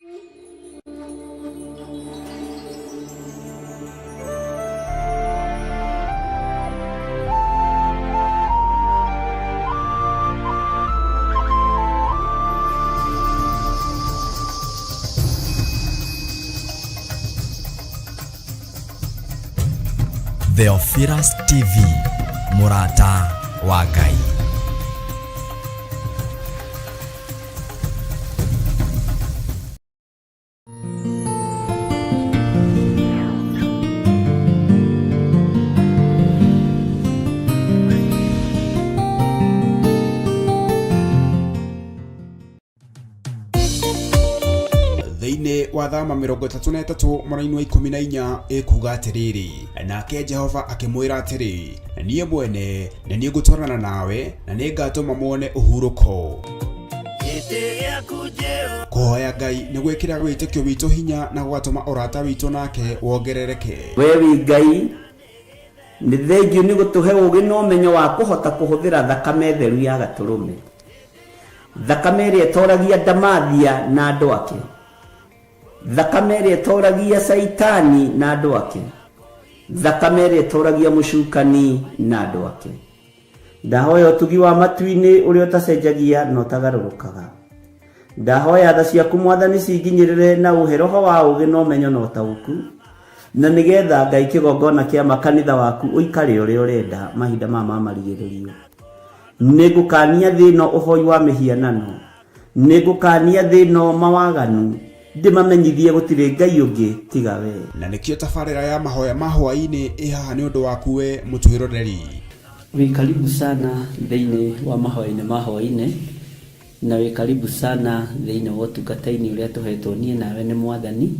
Theophilus TV, mũrata wa Ngai. Thĩinĩ wa Thama 33 mũraini wa 14 ĩkuga atĩrĩrĩ, nake Jehova akĩmwĩra atĩrĩ, niĩ mwene nĩ niĩ ngũtwarana nawe na nĩ ngatũma muone ũhurũko. Kũhoya Ngai nĩ gwĩkĩraga wĩtĩkio witũ hinya na gũgatũma ũrata witũ nake wongerereke. We wĩ Ngai, nĩ thengiũ nĩ gũtũhe ũũgĩ na ũmenyo wa kũhota kũhũthĩra thakame theru ya Gatũrũme, thakame ĩrĩa ĩtoragia ndamathia na andũ ake, thakame ĩrĩa ĩtoragia Caitani na andũ ake, thakame ĩrĩa ĩtoragia mũcukani na andũ ake. Ndahoya ũtugi wa matu-inĩ ũrĩa ũtacenjagia na ũtagarũrũkaga. Ndahoya tha ciaku Mwathani cinginyĩrĩre na ũhe roho wa ũũgĩ na ũmenyo na ũtaũku, na nĩgetha Ngai kĩgongona kĩa ma kanitha waku ũikare ũrĩa ũrenda mahinda maya ma marigĩrĩrio. Nĩngũkania thĩ ĩno ũhoi wa mĩhianano, nĩngũkania thĩ ĩno mawaganu, ndĩmamenyithie gũtirĩ Ngai ũngĩ tiga we. Na nĩkĩo tabarĩra ya mahoya ma hwaĩ-inĩ ĩ haha nĩ ũndũ waku we mũtwĩroreri. Wĩ karibu sana thĩinĩ wa mahoya-inĩ ma hwaĩ-inĩ, na wĩ karibu sana thĩinĩ wa ũtungata-inĩ ũrĩa tũhetwo niĩ nawe nĩ Mwathani,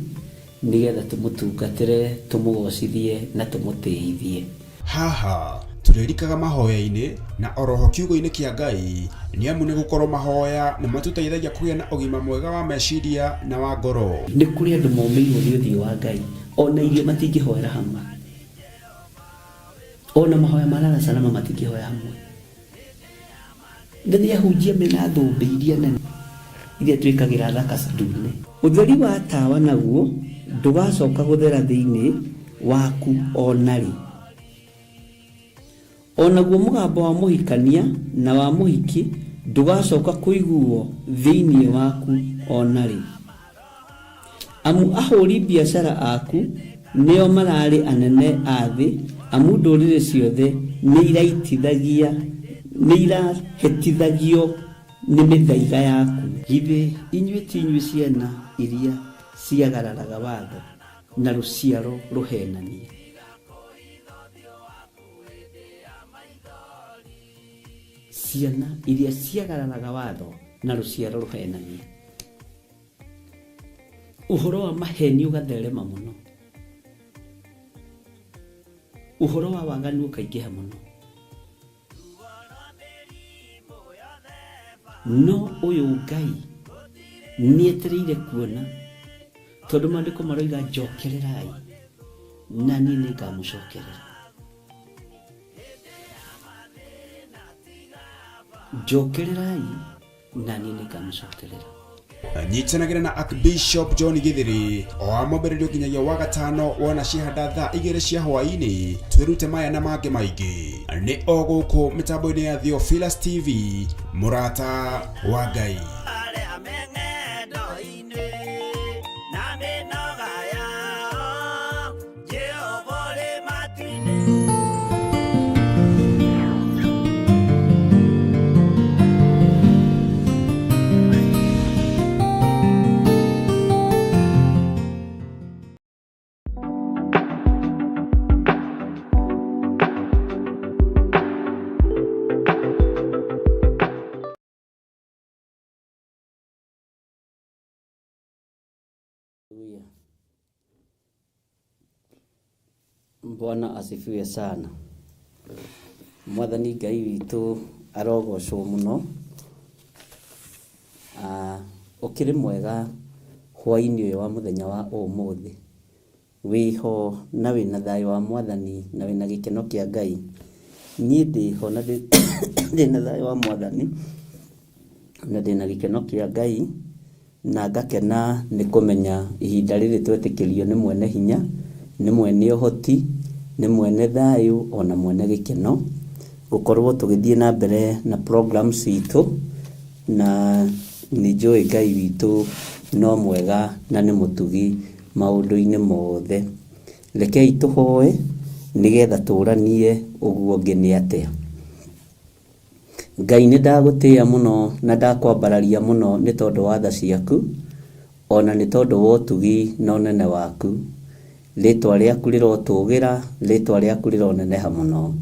nĩgetha tũmũtungatĩre, tũmũgocithie na tũmũtĩithie. Haha tũrĩrikaga mahoya-inĩ na oroho kiugo-inĩ kĩa Ngai, nĩ amu nĩ gũkorwo mahoya nĩ matũteithagia kũgĩa na ũgima mwega wa meciria na wa ngoro. Nĩ kũrĩ andũ momĩirwo nĩ ũthiũ wa Ngai, ona irio matingĩhoera hamwe, ona mahoya ma lala salama matingĩhoya hamwe. Na nĩ ahunjia mena thũmbĩ iria nene iria twĩkagĩra thaka ndune. Ũtheri wa tawa naguo ndũgacoka gũthera thĩinĩ waku o na rĩ. O naguo mũgambo wa mũhikania na wa mũhiki ndũgacoka kũiguwo thĩinĩ waku o na rĩ. Amu ahũri biacara aku nĩo mararĩ anene a thĩ, amu ndũrĩrĩ ciothe nĩirahĩtithagio nĩ mĩthaiga yaku. Githĩ inyuĩ ti inyuĩ ciana iria ciagararaga watho, na rũciaro rũheenania? Ciana iria ciagararaga watho, na rũciaro rũheenania. Ũhoro wa maheni ũgatherema mũno, ũhoro wa waganu ũkaingĩha mũno. No ũyũ Ngai nĩetereire kuona, tondũ maandĩko maroiga njokererai na niĩ nĩngamũcokerera. Njokererai na niĩ nĩngamũcokerera. Nyitanagĩra na Archbishop John Githiri o wa mwambĩrĩrio nginyagia wa gatano wona ciahanda thaa 2 cia hwaĩ-inĩ, twĩrute maya na mangĩ maingĩ nĩ o gũkũ mĩtambo-inĩ ya Theophilus TV, mũrata wa Ngai. Haleluya. Bwana asifiwe sana. Mwathani Ngai witũ arogocwo mũno. Ah, ũkĩrĩ mwega hwainĩ ũyũ wa mũthenya wa ũmũthĩ. Wĩho na wĩna thayũ wa Mwathani na wĩna gĩkeno kĩa Ngai. Niĩ ndĩho na ndĩna thayũ wa Mwathani na ndĩna gĩkeno kĩa Ngai. Na ngakena nĩ kũmenya ihinda rĩrĩ twetĩkĩrio nĩ mwene hinya, nĩ mwene ũhoti, nĩ mwene thayũ ona mwene gĩkeno, gũkorwo tũgĩthiĩ na mbere na program citũ, na nĩ njũĩ Ngai witũ no mwega na nĩ mũtugi maũndũ-inĩ mothe. Rekei tũhoe nĩgetha tũranie ũguo ũngĩ nĩ atĩa. Ngai nĩ ndagũtĩĩa mũno na ndakwambararia mũno nĩ tondũ wa tha ciaku, ona nĩ tondũ wa ũtugi na ũnene waku. Rĩtwa rĩaku rĩrotũgĩra, rĩtwa rĩaku rĩroneneha mũno.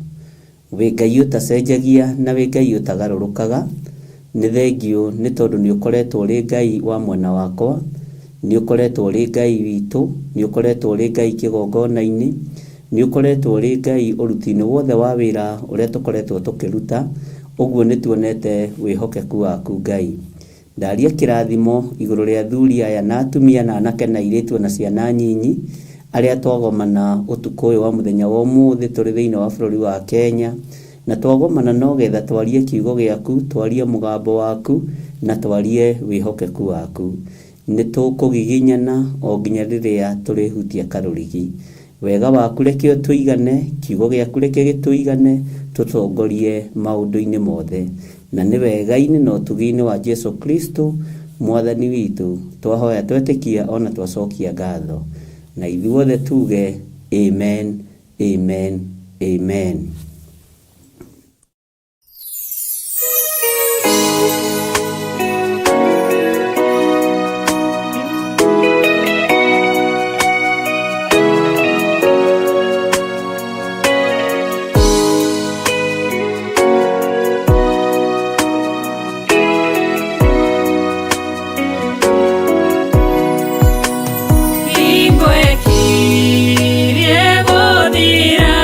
Wĩ Ngai ũtacenjagia na wĩ Ngai ũtagarũrũkaga. Nĩ thengiũ nĩ tondũ nĩ ũkoretwo ũrĩ Ngai wa mwena wakwa, nĩ ũkoretwo ũrĩ Ngai witũ, nĩ ũkoretwo ũrĩ Ngai kĩgongona-inĩ, nĩ ũkoretwo ũrĩ Ngai ũruti-inĩ wothe wa wĩra ũrĩa tũkoretwo tũkĩruta. Ũguo nĩ tuonete wĩhokeku waku Ngai. Ndaria kĩrathimo igũrũ rĩa athuri aya na atumia na anake na airĩtu na ciana nyinyi arĩa twagomana ũtukũ ũyũ wa mũthenya wa ũmũthĩ tũrĩ thĩinĩ wa bũrũri wa Kenya, na twagomana no getha twarie kiugo gĩaku, twarie mũgambo waku na twarie wĩhokeku waku. Nĩ tũkũgiginyana o nginya rĩrĩa tũrĩhutia karũrigi. Wega waku reke ũtũigane, kiugo gĩaku reke gĩtũigane, tũtongorie maũndũ-inĩ mothe. Na nĩ wega-inĩ na ũtugi-inĩ wa Jesu Kristo mwathani witũ twahoya twetĩkia ona twacokia ngatho. Na ithuothe tuge amen, amen, amen. Hingo ĩkirie gũthira.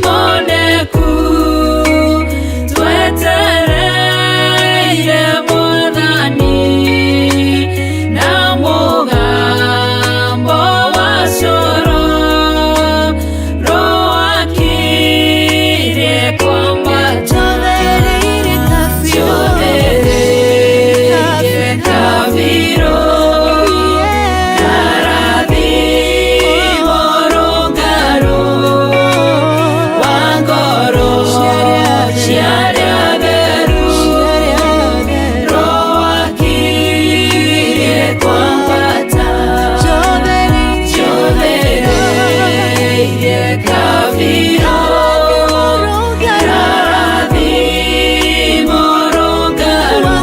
moneku twetereire Mwathani na mũgambo wa coro rũakirie kwambata Njothereire kabirũ karathimo rũngarũ wa ngoro cia arĩa atheru rũakirie kwambata Njothereire kabirũ karathimo rũngarũ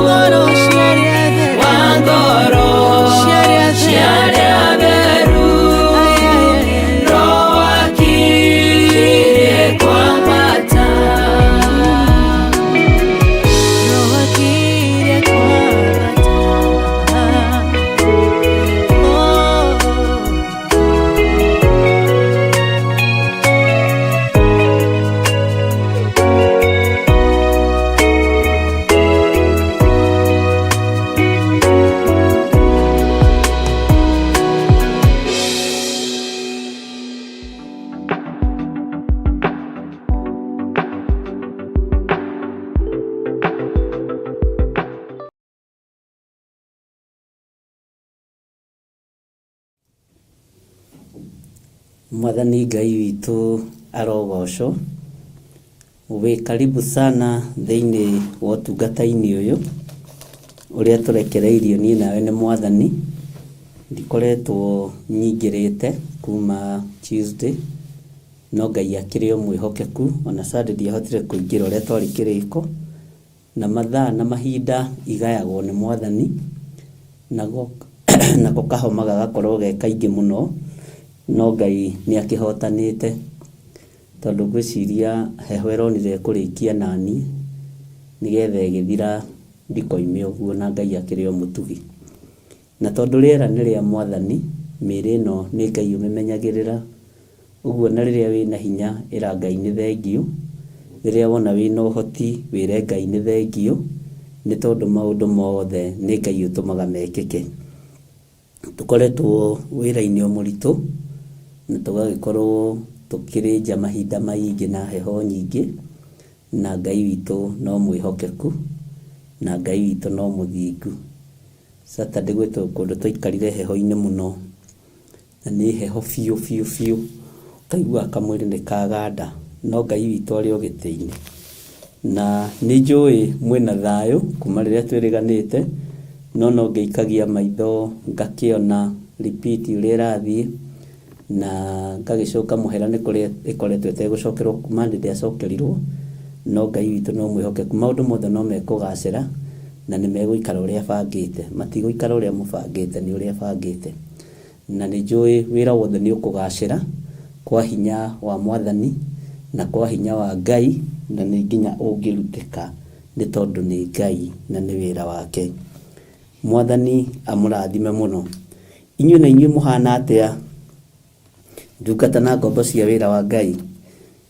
wa ngoro cia arĩa atheru rũakirie kwambata. Mwathani Ngai witũ arogocwo. Wĩ karibu sana thĩinĩ wa ũtungata-inĩ ũyũ ũrĩa tũrekereirio niĩ nawe nĩ Mwathani. Ndikoretwo nyingĩrĩte kuma Tuesday, no Ngai akĩrĩ o mwĩhokeku, ona Sunday ndiahotire kũingĩra ũrĩa twarĩ kĩrĩko, na mathaa na mahinda igayagwo nĩ Mwathani, nako kahoma gagakorwo ge kaingĩ mũno, no Ngai nĩ akĩhotanĩte, tondũ ngwĩciria heho ĩronire ĩkũrĩkia naniĩ nĩgetha ĩgĩthira ndikoime ũguo, na Ngai akĩrĩ o mũtugi. Na tondũ rĩera nĩ rĩa Mwathani, mĩĩrĩ ĩno nĩ Ngai ũmĩmenyagĩrĩra, ũguo na rĩrĩa wĩna hinya ĩra Ngai nĩ thengiũ, rĩrĩa wona wĩna ũhoti wĩre Ngai nĩ thengiũ, nĩ tondũ maũndũ mothe nĩ Ngai ũtũmaga mekĩke. Tũkoretwo wĩra-inĩ o mũritũ, na tũgagĩkorwo tũkĩrĩ nja mahinda maingĩ na heho nyingĩ, na Ngai witũ no mwĩhokeku, na Ngai witũ no mũthingu. Saturday gwĩ kũndũ twaikarire heho-inĩ mũno, na nĩ heho biũ biũ biũ, ũkaigua kamwĩrĩ nĩ kaganda, no Ngai witũ arĩ o gĩtĩ-inĩ. Na nĩ njũĩ mwĩna thayũ kuma rĩrĩa twĩrĩganĩte, no no ngĩikagia maitho ngakĩona repeat ũrĩa ĩrathiĩ, na ngagĩcoka mũhera nĩ kũrĩa ĩkoretwo ĩtegũcokerwo kuma ndĩ ndĩacokerirwo, no Ngai witũ no mwĩhokeku, maũndũ mothe no mekũgacĩra na nĩ megũikara ũrĩa abangĩte, matigũikara ũrĩa mũbangĩte, nĩ ũrĩa abangĩte. Na nĩ njũĩ wĩra wothe nĩ ũkũgacĩra kwa hinya wa Mwathani na kwa hinya wa Ngai, na nĩ nginya ũngĩrutĩka nĩ tondũ nĩ Ngai na nĩ wĩra wake. Mwathani amũrathime mũno. Inyuĩ na inyuĩ mũhana atĩa? Ndungata na ngombo cia wĩra wa Ngai.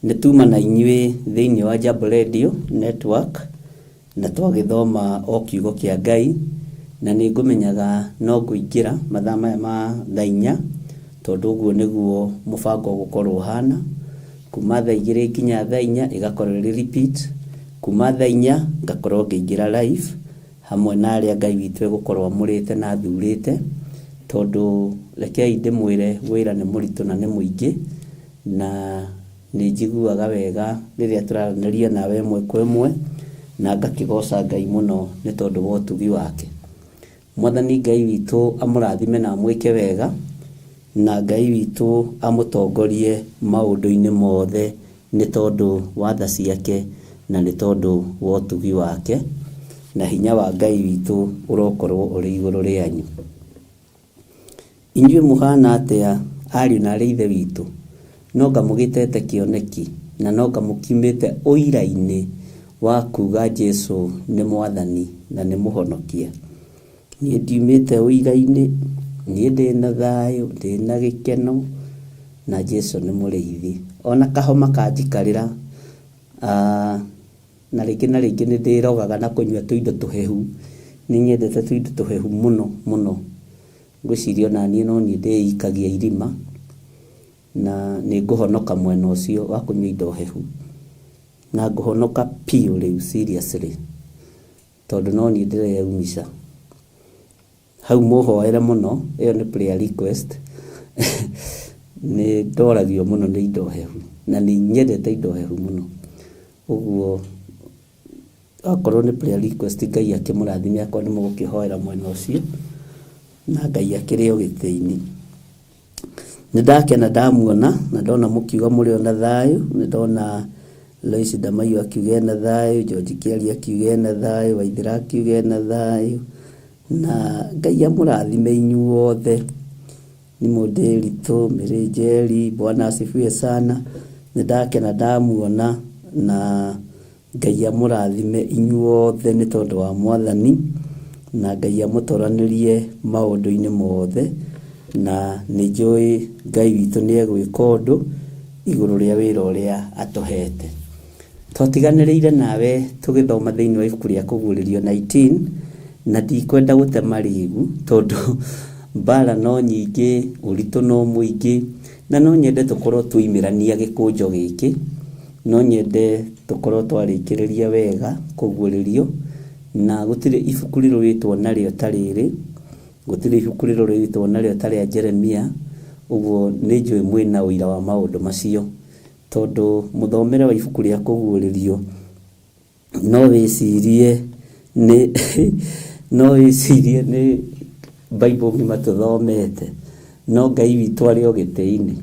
Nĩ tuma na inyuĩ thĩinĩ wa Jambo Radio Network, na twagĩthoma o kiugo kĩa Ngai, na nĩ ngũmenyaga no ngũingĩra mathaa maya ma thaa inya, tondũ ũguo nĩguo mũbango ũgũkorwo ũhana. Kuma thaa igĩrĩ nginya thaa inya ĩgakorwo ĩrĩ repeat, kuma thaa inya ngakorwo ngĩingĩra live hamwe na arĩa Ngai witũ egũkorwo amũrĩte na athurĩte, tondũ rekei ndĩmwĩre wĩra nĩ mũritũ na nĩ mũingĩ, na nĩ njiguaga wega rĩrĩa tũraranĩria nawe ĩmwe kwa ĩmwe, na ngakĩgoca Ngai mũno nĩ tondũ wa ũtugi wake. Mwathani Ngai witũ amũrathime na amwĩke wega, na Ngai witũ amũtongorie maũndũ-inĩ mothe nĩ tondũ wa tha ciake na nĩ tondũ wa ũtugi wake, na hinya wa Ngai witũ ũrokorwo ũrĩ igũrũ rĩanyu. Inyuĩ mũhana atĩa ariũ na arĩ ithe witũ? No nga mũgĩtete kĩoneki, na no nga mũkiumĩte ũira-inĩ wa kuga Jesu nĩ Mwathani na nĩ Mũhonokia. Niĩ ndiumĩte ũira-inĩ, niĩ ndĩna thayũ, ndĩna gĩkeno, na Jesu nĩ mũrĩithi. Ona kahoma kanjikarĩra, na rĩngĩ na rĩngĩ nĩ ndĩrogaga na kũnyua tũindo tũhehu. Nĩ nyendete tũindo tũhehu mũno mũno. Ngwĩciria ona niĩ no niĩ ndĩikagia irima na nĩ ngũhonoka mwena ũcio wa kũnyua indo hehu. Na ngũhonoka biũ rĩu seriously tondũ no niĩ ndĩreumica. Hau mũhoere mũno, ĩyo nĩ prayer request. Nĩ ndoragio mũno nĩ indo hehu na nĩ nyendete indo hehu mũno. Ũguo akorwo nĩ prayer request Ngai akĩmũrathime akorwo nĩ mũgũkĩhoera mwena ũcio na Ngai akĩrĩ o gĩtĩ-inĩ. Nĩ ndakena ndamuona na ndona mũkiuga mũrĩ o na thayũ, nĩ ndona Lois Ndamaiyũ akiuga ena thayũ, George Kĩaria akiuga ena thayũ, Waithera akiuga ena thayũ, na Ngai amũrathime inyuothe. Ni Mũndĩritũ, Mary Njeri, Bwana asifiwe sana. Nĩ ndakena ndamuona na Ngai amũrathime inyuothe nĩ tondũ wa Mwathani, na Ngai amũtoranĩrie maũndũ-inĩ mothe, na nĩ njũĩ Ngai witũ nĩ egwĩka ũndũ igũrũ rĩa wĩra ũrĩa atũhete. Twatiganĩrĩire nawe tũgĩthoma thĩinĩ wa ibuku rĩa Kũguũrĩrio 19, na ndikwenda gũte marĩgu tondũ mbara no nyingĩ, ũritũ no mũingĩ, na no nyende tũkorwo twoimĩrania gĩkũnjo gĩkĩ. No nyende tũkorwo twarĩkĩrĩria wega kũguũrĩrio, na gũtirĩ ibuku rĩrũĩtwo narĩo ta rĩrĩ, gũtirĩ ibuku rĩrũĩtwo narĩo ta rĩa Jeremia, ũguo nĩ njũĩ mwĩna ũira wa maũndũ macio. Tondũ mũthomere wa ibuku rĩa Kũguũrĩrio no wĩcirie nĩ no wĩcirie nĩ Bible ng'ima tũthomete, no Ngai witũ arĩ o gĩtĩ-inĩ.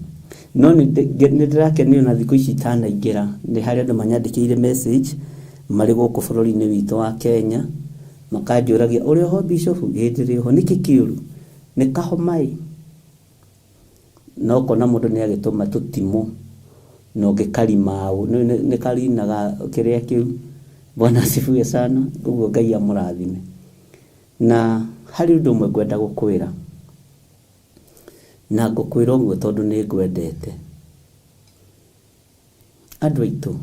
No nĩ ndĩrakenio na thikũ ici itanaingĩra, nĩ harĩ andũ manyandĩkĩire message marĩ gũkũ bũrũri-inĩ witũ wa Kenya, makanjũragia ũrĩ oho Bishop? Ĩĩ ndĩrĩ oho. Nĩkĩ kĩũru? Nĩ kahoma ĩ? Na ũkona mũndũ nĩ agĩtũma tũtimũ na ũngĩ karimaũ, nĩ karinaga kĩrĩa kĩu. Bwana asifiwe sana. Ũguo Ngai amũrathime. Na harĩ ũndũ ũmwe ngwenda gũkwĩra, na ngũkwĩra ũguo tondũ nĩ ngwendete. Andũ aitũ,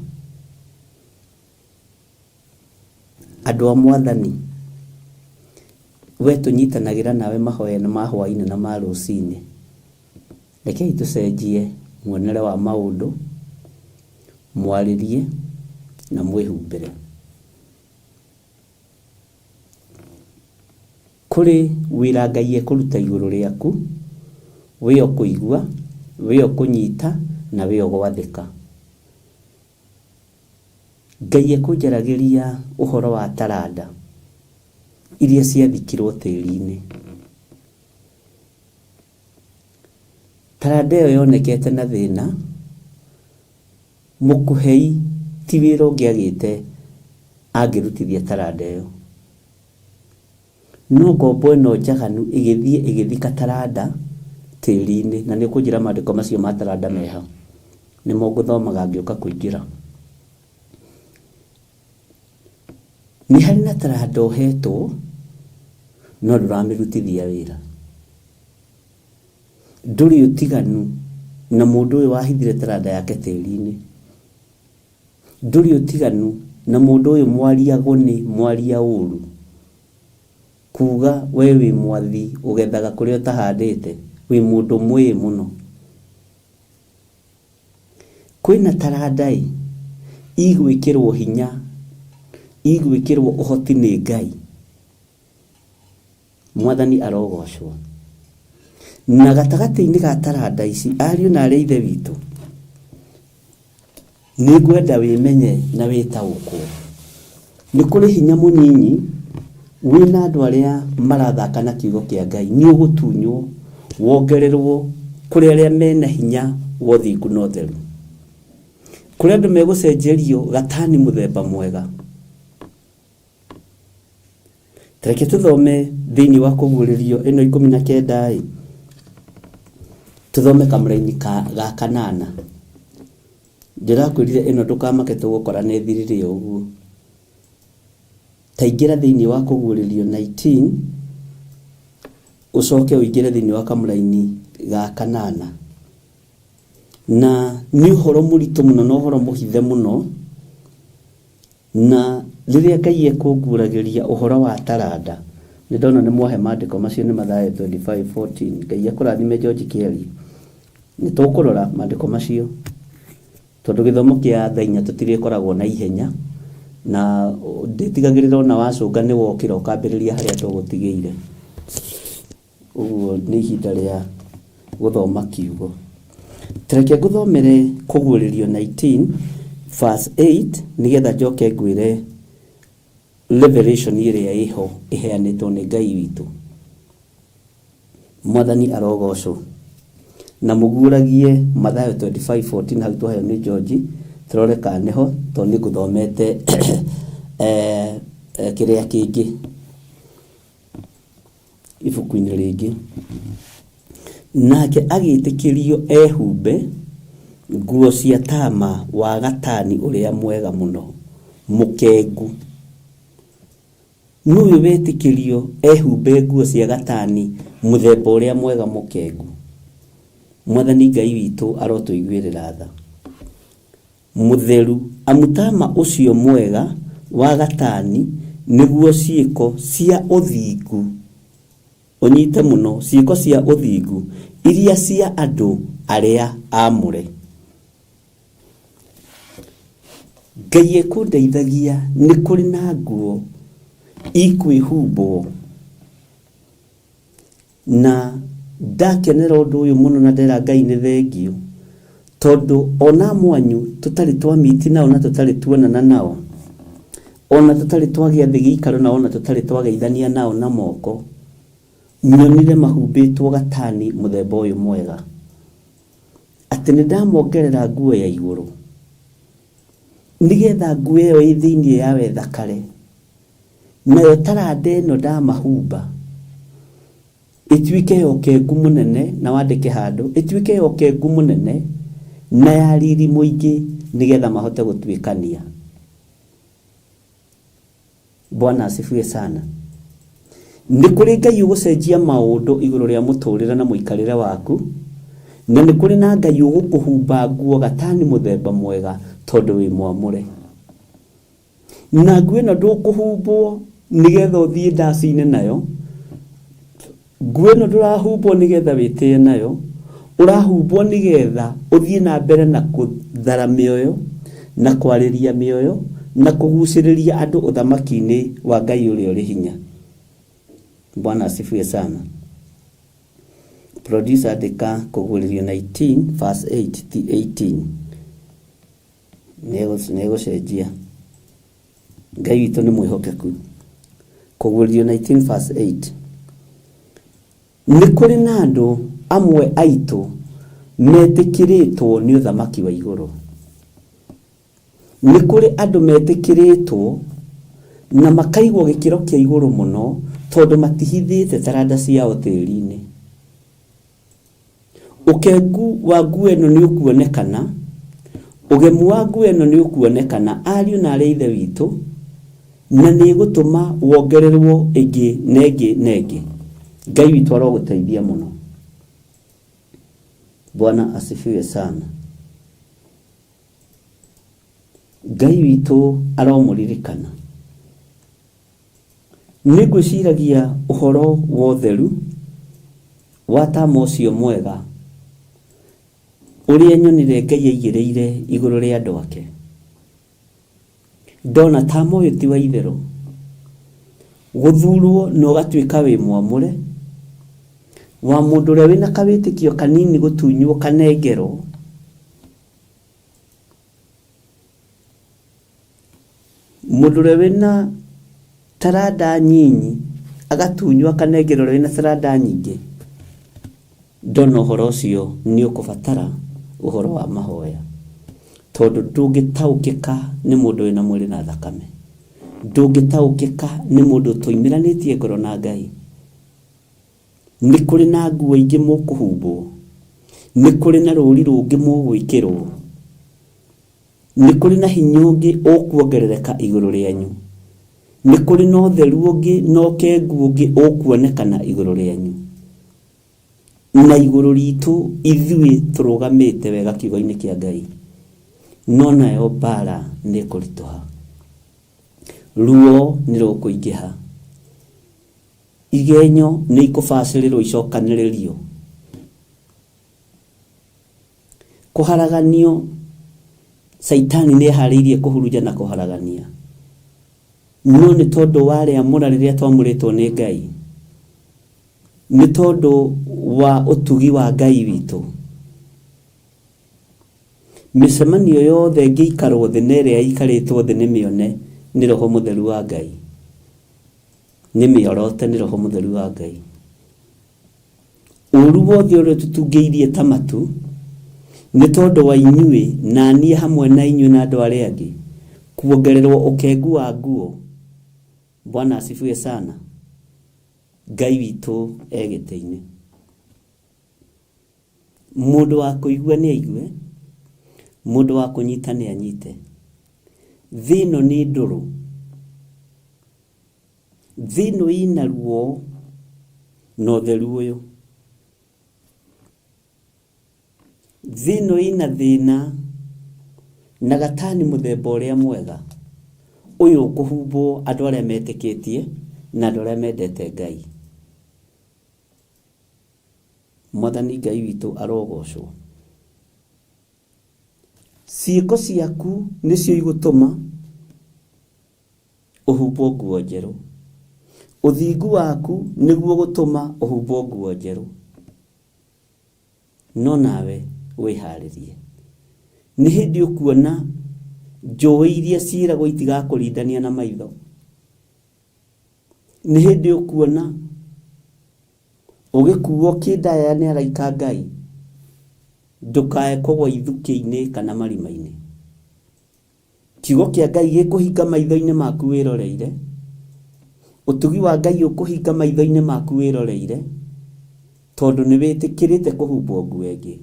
andũ a Mwathani, we tũnyitanagĩra nawe mahoya ma hwaĩ-inĩ na ma rũcinĩ, rekei tũcenjie muonere wa maũndũ, mwarĩrie na mwĩhumbĩre. Kũrĩ wĩra Ngai ekũruta igũrũ rĩaku, wĩ o kũigua, wĩ o kũnyita na wĩ o gwathĩka. Ngai ekũnjaragĩria ũhoro wa taranda iria ciathikirwo tĩri-inĩ. Taranda ĩyo yonekete na thĩna, mũkũhei ti wĩra ũngĩagĩte angĩrutithia taranda ĩyo. No ngombo ĩno njaganu ĩgĩthiĩ ĩgĩthika taranda tĩri-inĩ, na nĩ ũkũnjĩra maandĩko macio ma taranda meha, nĩmo ngũthomaga ngĩũka kũingĩra. Nĩ harĩ na taranda ũhetwo no ndũramĩrutithia wĩra. Ndũrĩ ũtiganu na mũndũ ũyũ wahithire taranda yake tĩri-inĩ. Ndũrĩ ũtiganu na mũndũ ũyũ mwaria gũnĩ, mwaria ũru. Kuga we wĩ mwathi ũgethaga kũrĩa ũtahandĩte, wĩ mũndũ mwĩĩ mũno. Kwĩna taranda ĩ, igwĩkĩrwo hinya, igwĩkĩrwo ũhoti nĩ Ngai. Mwathani arogocwo. Na gatagatĩ-inĩ ga taranda ici, ariũ na arĩ a Ithe witũ, nĩ ngwenda wĩmenye na wĩtaũkwo. Nĩ kũrĩ hinya mũnyinyi wĩna andũ arĩa marathaka na kiugo kĩa Ngai. Nĩ ũgũtunywo, wongererwo kũrĩ arĩa mena hinya wa ũthingu na ũtheru. Kũrĩ andũ megũcenjerio gatani mũthemba mwega. Ta reke tũthome thĩinĩ wa Kũguũrĩrio ĩno 19 ĩ, tũthome kamũraini ka ga kanana. Ndĩrakwĩrire ĩno ndũkamake tũgũkora nĩ ĩthirire o ũguo. Ta ingĩra thĩinĩ wa Kũguũrĩrio 19 ũcoke ũingĩre thĩinĩ wa kamũraini ga kanana. Na nĩ ũhoro mũritũ mũno na ũhoro mũhithe mũno, na rĩrĩa Ngai ekũnguũragĩria ũhoro wa taranda, nĩ ndona nĩ mwahe maandĩko macio nĩ Mathayo 25:14. Ngai akũrathime George Kĩari. Nĩ tũkũrora maandĩko macio tondũ gĩthomo kĩa thaa inya tũtirĩkoragwo na ihenya, na ndĩtigagĩrĩra ona wacũnga nĩ wokĩra ũkambĩrĩria harĩa tũgũtigĩire. Ũguo nĩ ihinda rĩa gũthoma kiugo. Tareke ngũthomere Kũguũrĩrio 19 verse 8 nĩgetha njoke ngwĩre revelation ĩrĩa ĩho ĩheanĩtwo nĩ Ngai witũ. Mwathani arogocwo. Na mũguũragie Mathayo 25:14 hau twaheo nĩ George, tũrore kana nĩho tondũ nĩ ngũthomete kĩrĩa kĩngĩ ibuku-inĩ rĩngĩ. Nake agĩĩtĩkĩrio ehumbe nguo cia tama wa gatani ũrĩa mwega mũno mũkengu. Nũ ũyũ wetĩkĩrio ehumbe nguo cia gatani mũthemba ũrĩa mwega mũkengu? Mwathani Ngai witũ arotũiguĩrĩra tha. Mũtheru, amu tama ũcio mwega wa gatani nĩguo ciĩko cia ũthingu, ũnyite mũno, ciĩko cia ũthingu iria cia andũ arĩa aamũre. Ngai ekũndeithagia nĩ kũrĩ na nguo ikwĩhumbwo, na ndakenera ũndũ ũyũ mũno na ndera Ngai nĩ thengiũ, tondũ ona mwanyu tũtarĩ twamiti nao na tũtarĩ tuonana nao, ona tũtarĩ twagĩa thĩ gĩikaro nao, ona tũtarĩ twageithania nao na moko, nyonire mahumbĩtwo gatani mũthemba ũyũ mwega, atĩ nĩ ndamongerera nguo ya igũrũ, nĩgetha nguo ĩyo ĩ thĩinĩ yayo ĩthakare, nayo taranda ĩno ndamahumba ĩtuĩke ya ũkengu mũnene, na wandĩke handũ, ĩtuĩke ya ũkengu mũnene na ya riri mũingĩ, nĩgetha mahote gũtuĩkania. Bwana asifiwe sana. Nĩ kũrĩ Ngai ũgũcenjia maũndũ igũrũ rĩa mũtũrĩre na mũikarĩre waku, na nĩ kũrĩ na Ngai ũgũkũhumba nguo gatani mũthemba mwega tondũ wĩ mwamũre. Na nguo ĩno ndũkũhumbwo nĩgetha ũthiĩ ndaci-inĩ nayo, nguo ĩno ndũrahumbwo nĩgetha wĩtĩe nayo, ũrahumbwo nĩgetha ũthiĩ na mbere na kũthara mĩoyo, na kwarĩria mĩoyo, na kũgucĩrĩria andũ ũthamaki-inĩ wa Ngai ũrĩa ũrĩ hinya. Bwana asifiwe sana. Producer andĩka Kũguũrĩrio 19 verse 8 ti 18. Nĩegũcenjia. Ngai witũ nĩ mwĩhokeku. Kũguũrĩrio 19 verse 8. Nĩ kũrĩ na andũ amwe aitũ metĩkĩrĩtwo nĩ ũthamaki wa igũrũ. Nĩ kũrĩ andũ metĩkĩrĩtwo na makaigwo gĩkĩro kĩa igũrũ mũno tondũ matihithĩte taranda ciao tĩri-inĩ. Ũkengu wa nguo ĩno nĩ ũkuonekana, ũgemu wa nguo ĩno nĩ ũkuonekana, ariũ na arĩ a Ithe witũ, na nĩ ĩgũtũma wongererwo ĩngĩ na ĩngĩ na ĩngĩ. Ngai witũ arogũteithia mũno. Bwana asifiwe sana. Ngai witũ aromũririkana. Nĩ ngwĩciragia ũhoro wa ũtheru wa tama ũcio mwega ũrĩa nyonire Ngai aigĩrĩire igũrũ rĩa andũ ake. Ndona tama ũyũ ti wa itherũ. Gũthurwo na ũgatuĩka wĩ mwamũre, wa mũndũ ũrĩa wĩna kawĩtĩkio kanini gũtunywo kanengerwo, mũndũ ũrĩa wĩna taranda nyinyi agatunywo akanengerwo ũrĩa wĩna taranda nyingĩ, ndona ũhoro ũcio nĩ ũkũbatara ũhoro wa mahoya, tondũ ndũngĩtaũkĩka nĩ mũndũ wĩna mwĩrĩ na thakame, ndũngĩtaũkĩka nĩ mũndũ ũtoimĩranĩtie ngoro na Ngai. Nĩ kũrĩ na nguo ingĩ mũkũhumbwo, nĩ kũrĩ na rũri rũngĩ mũgwĩkĩrwo, nĩ kũrĩ na hinya ũngĩ ũkuongerereka igũrũ rĩanyu, nĩ kũrĩ na ũtheru ũngĩ na ũkengu ũngĩ ũkuonekana igũrũ rĩanyu. Na igũrũ ritũ ithuĩ tũrũgamĩte wega kiugo-inĩ kĩa Ngai, no nayo mbara nĩ ĩkũritũha, ruo nĩ rũkũingĩha, igenyo nĩ ikũbacĩrĩrwo icokanĩrĩrio, kũharaganio. Caitani nĩ eharĩirie kũhurunja na kũharagania, no nĩ tondũ wa rĩamũra rĩrĩa twamũrĩtwo nĩ Ngai, nĩ tondũ wa ũtugi wa Ngai witũ, mĩcemanio yothe ĩngĩikarwo thĩ na ĩrĩa ĩikarĩtwo thĩ nĩ mĩone nĩ Roho Mũtheru wa Ngai, nĩ mĩorote nĩ Roho Mũtheru wa Ngai. Ũru wothe ũrĩa tũtungĩirie ta matu nĩ tondũ wa inyuĩ na niĩ hamwe na inyuĩ na andũ arĩa angĩ kuongererwo ũkengu wa nguo. Bwana asifiwe sana. Ngai witũ e gĩtĩ-inĩ. Mũndũ wa kũigua nĩ aigue, mũndũ wa kũnyita nĩ anyite. Thĩ ĩno nĩ ndũrũ, thĩ ĩno ĩna ruo na ũtheru ũyũ, thĩ ĩno ĩna thĩna na gatani mũthemba ũrĩa mwega, ũyũ ũkũhumbwo andũ arĩa metĩkĩtie na andũ arĩa mendete Ngai. Mwathani Ngai witũ arogocwo. Ciĩko ciaku nĩcio igũtũma ũhumbwo nguo njerũ, ũthingu waku nĩguo ũgũtũma ũhumbwo nguo njerũ. No nawe wĩharĩrie, nĩ hĩndĩ ũkuona njũĩ iria ciĩragwo itigakũrindania na maitho, nĩ hĩndĩ ũkuona ũgĩkuo kĩndaya nĩ araika Ngai, ndũkae kũgwa ithukĩ-inĩ kana marima-inĩ. Kiugo kĩa Ngai gĩkũhinga maitho-inĩ maku wĩroreire, ũtugi wa Ngai ũkũhinga maitho-inĩ maku wĩroreire, tondũ nĩ wĩtĩkĩrĩte kũhumbwo nguo ĩngĩ.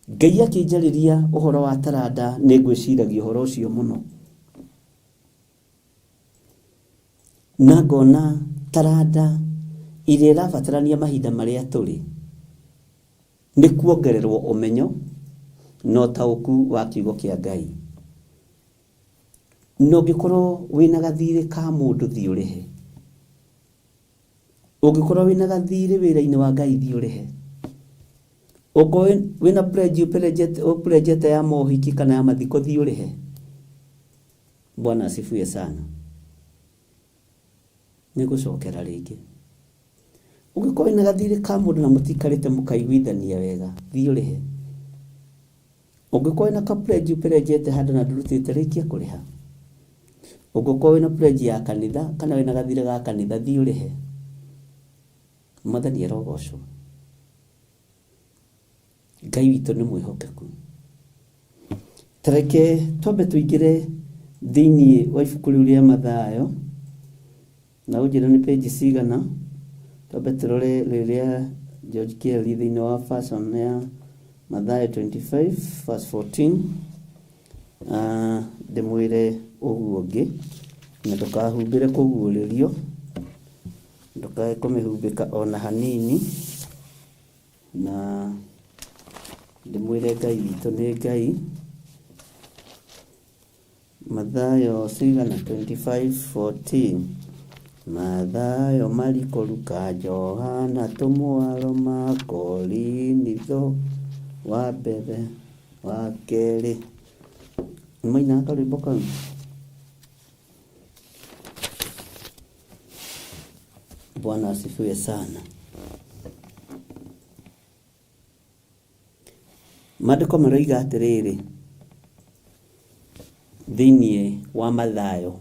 Ngai akĩnjarĩria ũhoro wa taranda nĩ ngwĩciragia ũhoro ũcio mũno, na ngona taranda ĩrĩa ĩrabatarania mahinda marĩa tũrĩ nĩ kuongererwo ũmenyo na ũtaũku wa kiugo kĩa Ngai. Na ũngĩkorwo wĩna gathirĩ ka mũndũ thiĩ ũrĩhe, ũngĩkorwo wĩna gathirĩ wĩra-inĩ wa Ngai thiĩ ũrĩhe, ũngĩkorwo wĩna pledge ũpledgete ya mohiki kana ya mathiko thiĩ ũrĩhe. Bwana asifiwe sana. Nĩ ngũcokera rĩngĩ, ũngĩkorwo wĩna gathirĩ ka mũndũ na mũtikarĩte mũkaiguithania wega thiĩ ũrĩhe. Ũngĩkorwo wĩna ka pledge ũpledgete handũ na ndũrutĩte rĩkia kũrĩha. Ũngĩkorwo wĩna pledge ya kanitha kana wĩna gathirĩ ga kanitha thiĩ ũrĩhe. Mwathani arogocwo. Ngai witũ nĩ mwĩhokeku. Tareke twambe tũingĩre thĩinĩ wa ibuku rĩu rĩa Mathayo, na ũnjĩre nĩ page cigana, twambe tũrore rĩrĩa George Kelly thĩinĩ wa version ya Mathayo 25 verse 14, ndĩmwĩre ũguo ũngĩ, na ndũkahumbĩre kũguũrĩrio, ndũkae kũmĩhumbĩka ona hanini, na ndĩmwĩre Ngai witũ nĩ Ngai. Mathayo cigana 25:14, Mathayo, Mariko, Luka, Johana, Tũmũaro, Makorinitho, wa mbere, wa kerĩ. Nĩmainaga karwĩmbo kau? Bwana asifiwe sana. Maandĩko maroiga atĩrĩrĩ thĩinĩ wa Mathayo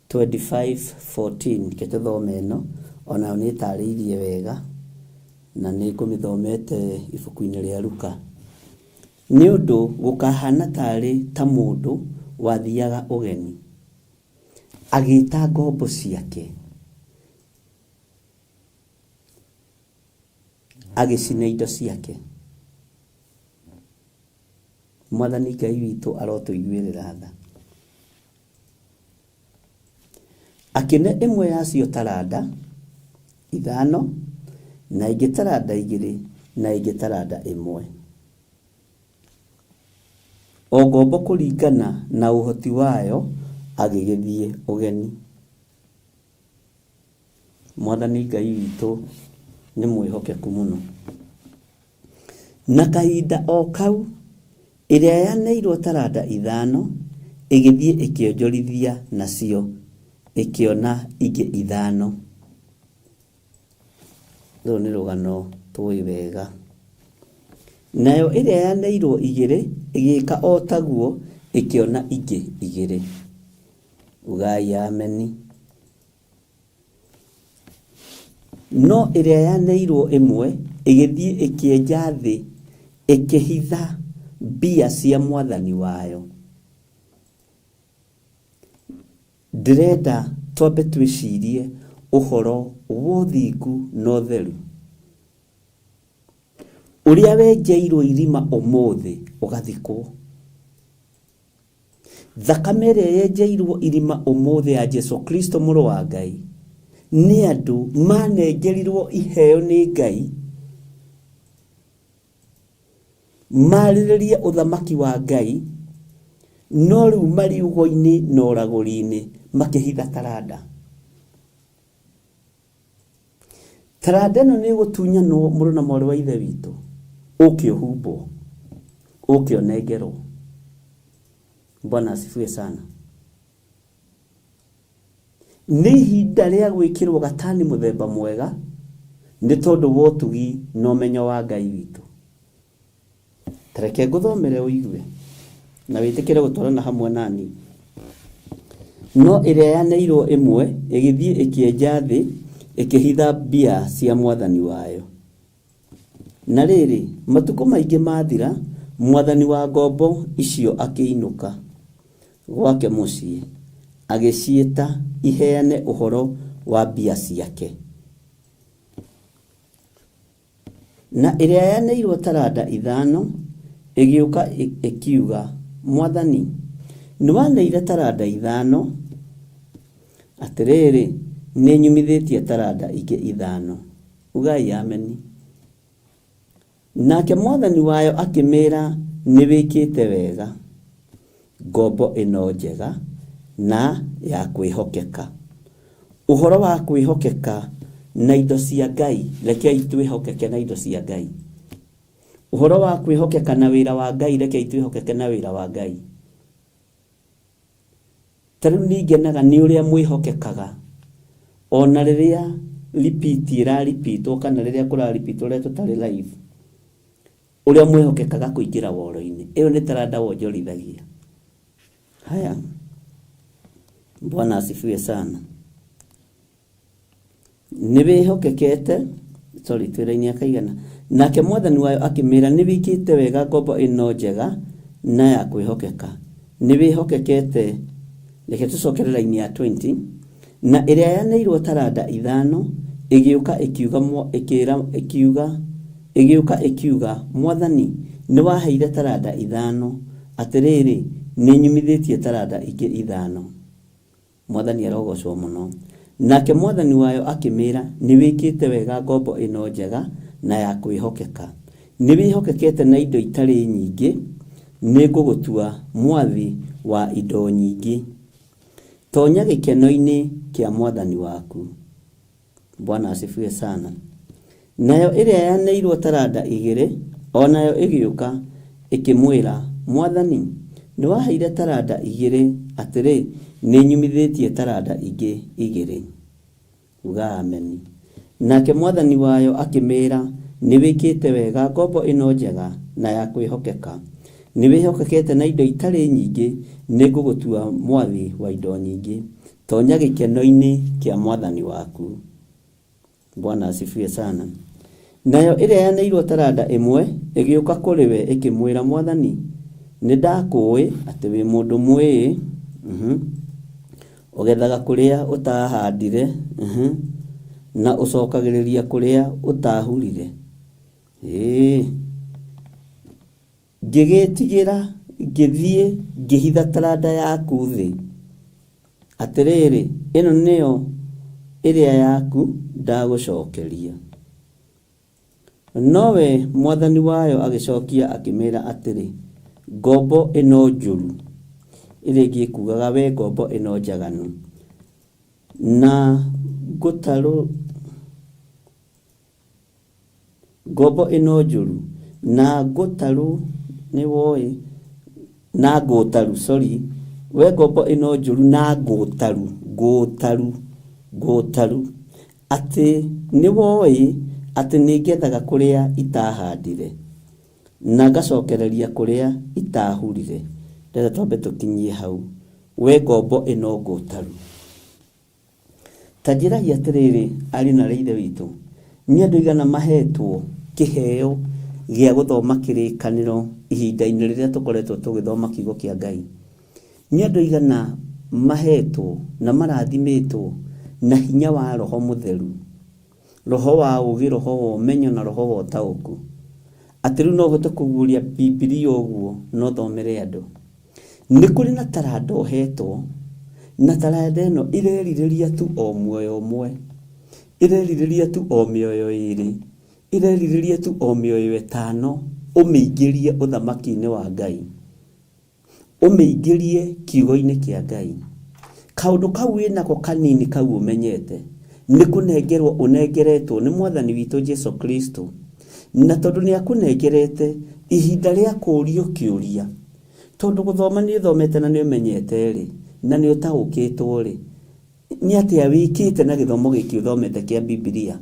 25:14, reke tũthome ĩno onayo nĩ ĩtarĩirie wega na nĩ ngũmĩthomete ibuku-inĩ rĩa Luka. Nĩ ũndũ gũkahana tarĩ ta mũndũ wathiaga ũgeni, agĩĩta ngombo ciake, agĩcina indo ciake. Mwathani Ngai witũ arotũiguĩrĩra tha. Akĩne ĩmwe yacio taranda ithano, na ĩngĩ taranda 2, na ĩngĩ taranda 1. O ngombo kũringana na ũhoti wayo agĩgĩthiĩ ũgeni. Mwathani Ngai witũ nĩ mwĩhokeku mũno. Na kahinda o kau ĩrĩa yaneirwo taranda 5 ĩgĩthiĩ ĩkĩonjorithia nacio ĩkĩona ingĩ 5. Rũrũ nĩ rũgano tũĩ wega. Nayo ĩrĩa yaneirwo 2 ĩgĩka o taguo ĩkĩona ingĩ 2. Ugai ameni. No ĩrĩa yaneirwo 1 ĩgĩthiĩ ĩkĩenja thĩ ĩkĩhitha mbia cia mwathani wayo. Ndĩrenda twambe twĩcirie ũhoro wa ũthingu na ũtheru. Ũrĩa wenjeirwo irima ũmũthĩ ũgathikwo. Thakame ĩrĩa yenjeirwo irima ũmũthĩ ya Jesu Kristo mũrũ wa Ngai nĩ andũ manengerirwo iheo nĩ Ngai marĩrĩrie ũthamaki wa Ngai, no rĩu mariugo-inĩ na ũragũri-inĩ makĩhitha taranda. Taranda ĩno nĩ ĩgũtunyanwo mũrũ na mwarĩ wa Ithe witũ, ũke ũhumbwo, ũke ũnengerwo. Bwana asifiwe sana. Nĩ ihinda rĩa gwĩkĩrwo gatani mũthemba mwega nĩ tondũ wa ũtugi na ũmenyo wa Ngai witũ. Tareke ngũthomere ũigue na wĩtĩkĩre gũtwarana hamwe nani. No ĩrĩa yaneirwo 1 ĩgĩthiĩ ĩkĩenja thĩ ĩkĩhitha mbia cia mwathani wayo. Na rĩrĩ, matukũ maingĩ mathira, mwathani wa ngombo icio akĩinũka gwake mũciĩ, agĩciĩta iheane ũhoro wa mbia ciake. Na ĩrĩa yaneirwo taranda 5 ĩgĩũka ĩkiuga, Mwathani, nĩwaneire taranda 5, atĩrĩrĩ, nĩnyumithĩtie taranda ingĩ 5. Ugai ameni. Nake mwathani wayo akĩmĩra, nĩwĩkĩte wega, ngombo ĩno njega na ya kwĩhokeka. Ũhoro wa kwĩhokeka na indo cia Ngai, rekei twĩhokeke na indo cia Ngai. Ũhoro wa kwĩhokeka na wĩra wa Ngai, rekei twĩhokeke na wĩra wa Ngai. Ta rĩu ningenaga nĩ ũrĩa mwĩhokekaga ona rĩrĩa repeat ĩraripitwo kana rĩrĩa kũraripitwo rĩrĩa tũtarĩ live, ũrĩa mwĩhokekaga kũingĩra woro-inĩ. Ĩyo nĩ taranda wonjorithagia. Haya, Bwana asifiwe sana. Nĩ wĩhokekete, sorry, twĩra-inĩ akaigana. Nake mwathani wayo akĩmĩra, nĩ wĩkĩte wega ngombo ĩno njega na ya kwĩhokeka. Nĩ wĩhokekete, reke tũcokere raini ya 20. Na ĩrĩa yaneirwo taranda 5 ĩgĩũka ĩkiuga ĩkĩra ĩgĩũka ĩkiuga, Mwathani, nĩwaheire taranda 5, atĩrĩrĩ, nĩnyumithĩtie taranda ingĩ 5. Mwathani arogocwo mũno. Nake mwathani wayo akĩmĩra, nĩwĩkĩte wega ngombo ĩno njega na ya kwĩhokeka. Nĩwĩhokekete na indo itarĩ nyingĩ, nĩngũgũtua mwathi wa indo nyingĩ. Tonya gĩkeno-inĩ kĩa mwathani waku. Bwana asifiwe sana. Nayo ĩrĩa yaneirwo taranda 2 onayo ĩgĩũka ĩkĩmwĩra, Mwathani, nĩwaheire taranda 2, atĩrĩ, nĩnyumithĩtie taranda ingĩ 2. Uga ameni. Nake mwathani wayo akĩmĩra, nĩwĩkĩte wega ngombo ĩno njega na ya kwĩhokeka. Nĩwĩhokekete na indo itarĩ nyingĩ, nĩngũgũtua mwathi wa indo nyingĩ. Tonya gĩkeno-inĩ kĩa mwathani waku. Bwana asifiwe sana. Nayo ĩrĩa yaneirwo taranda 1 ĩgĩũka kũrĩ we ĩkĩmwĩra, Mwathani, nĩndakũĩ atĩ wĩ mũndũ mwĩĩ, ũgethaga kũrĩa ũtahandire, na ũcokagĩrĩria kũrĩa ũtahurire. Ngĩgĩtigĩra, ngĩthiĩ ngĩhitha taranda yaku thĩ. Atĩrĩrĩ, ĩno nĩyo Ĩrĩa yaku ndagũcokeria. Nowe mwathani wayo agĩcokia akĩmĩra atĩrĩ, ngombo ĩno njũru, ĩrĩa ĩngĩ ĩkugaga we ngombo ĩno njaganu, na ngũtarũ, ngombo ĩno njũru na ngũtarũ nĩ woĩ, na ngũtaru, sorry, we ngombo ĩno njũru na ngũtaru, ngũtaru, ngũtaru, atĩ nĩ woĩ atĩ nĩ ngethaga kũrĩa itahandire na ngacokereria kũrĩa itahurire. Ndĩrenda twambe tũkinyie hau, we ngombo ĩno ngũtaru. Ta njĩrai atĩrĩrĩ, ariũ na aarĩ a Ithe witũ, nĩ andũ aigana mahetwo kĩheo gĩa gũthoma kĩrĩkanĩro ihinda-inĩ rĩrĩa tũkoretwo tũgĩthoma kiugo kĩa Ngai? Nĩ andũ aigana mahetwo na marathimĩtwo na hinya wa Roho Mũtheru, roho wa ũũgĩ, roho wa ũmenyo na roho wa ũtaũku, atĩ rĩu no ũhote kũguũria Bibilia ũguo na ũthomere andũ? Nĩ kũrĩ na taranda ũhetwo, na taranda ĩno ĩrerirĩria tu o muoyo ũmwe, ĩrerirĩria tu o mĩoyo ĩĩrĩ, ĩrerirĩria tu o mĩoyo ĩtano, ũmĩingĩrie ũthamaki-inĩ wa Ngai, ũmĩingĩrie kiugo-inĩ kĩa Ngai. Kaũndũ kau wĩnako kanini kau ũmenyete nĩ kũnengerwo ũnengeretwo nĩ mwathani witũ Jesu Kristo, na tondũ nĩ akũnengerete ihinda rĩa kũũrio kĩũria, tondũ gũthoma nĩ ũthomete na nĩ ũmenyete rĩ, na nĩ ũtaũkĩtwo rĩ, nĩ atĩa wĩkĩte na gĩthomo gĩkĩ ũthomete kĩa Bibilia?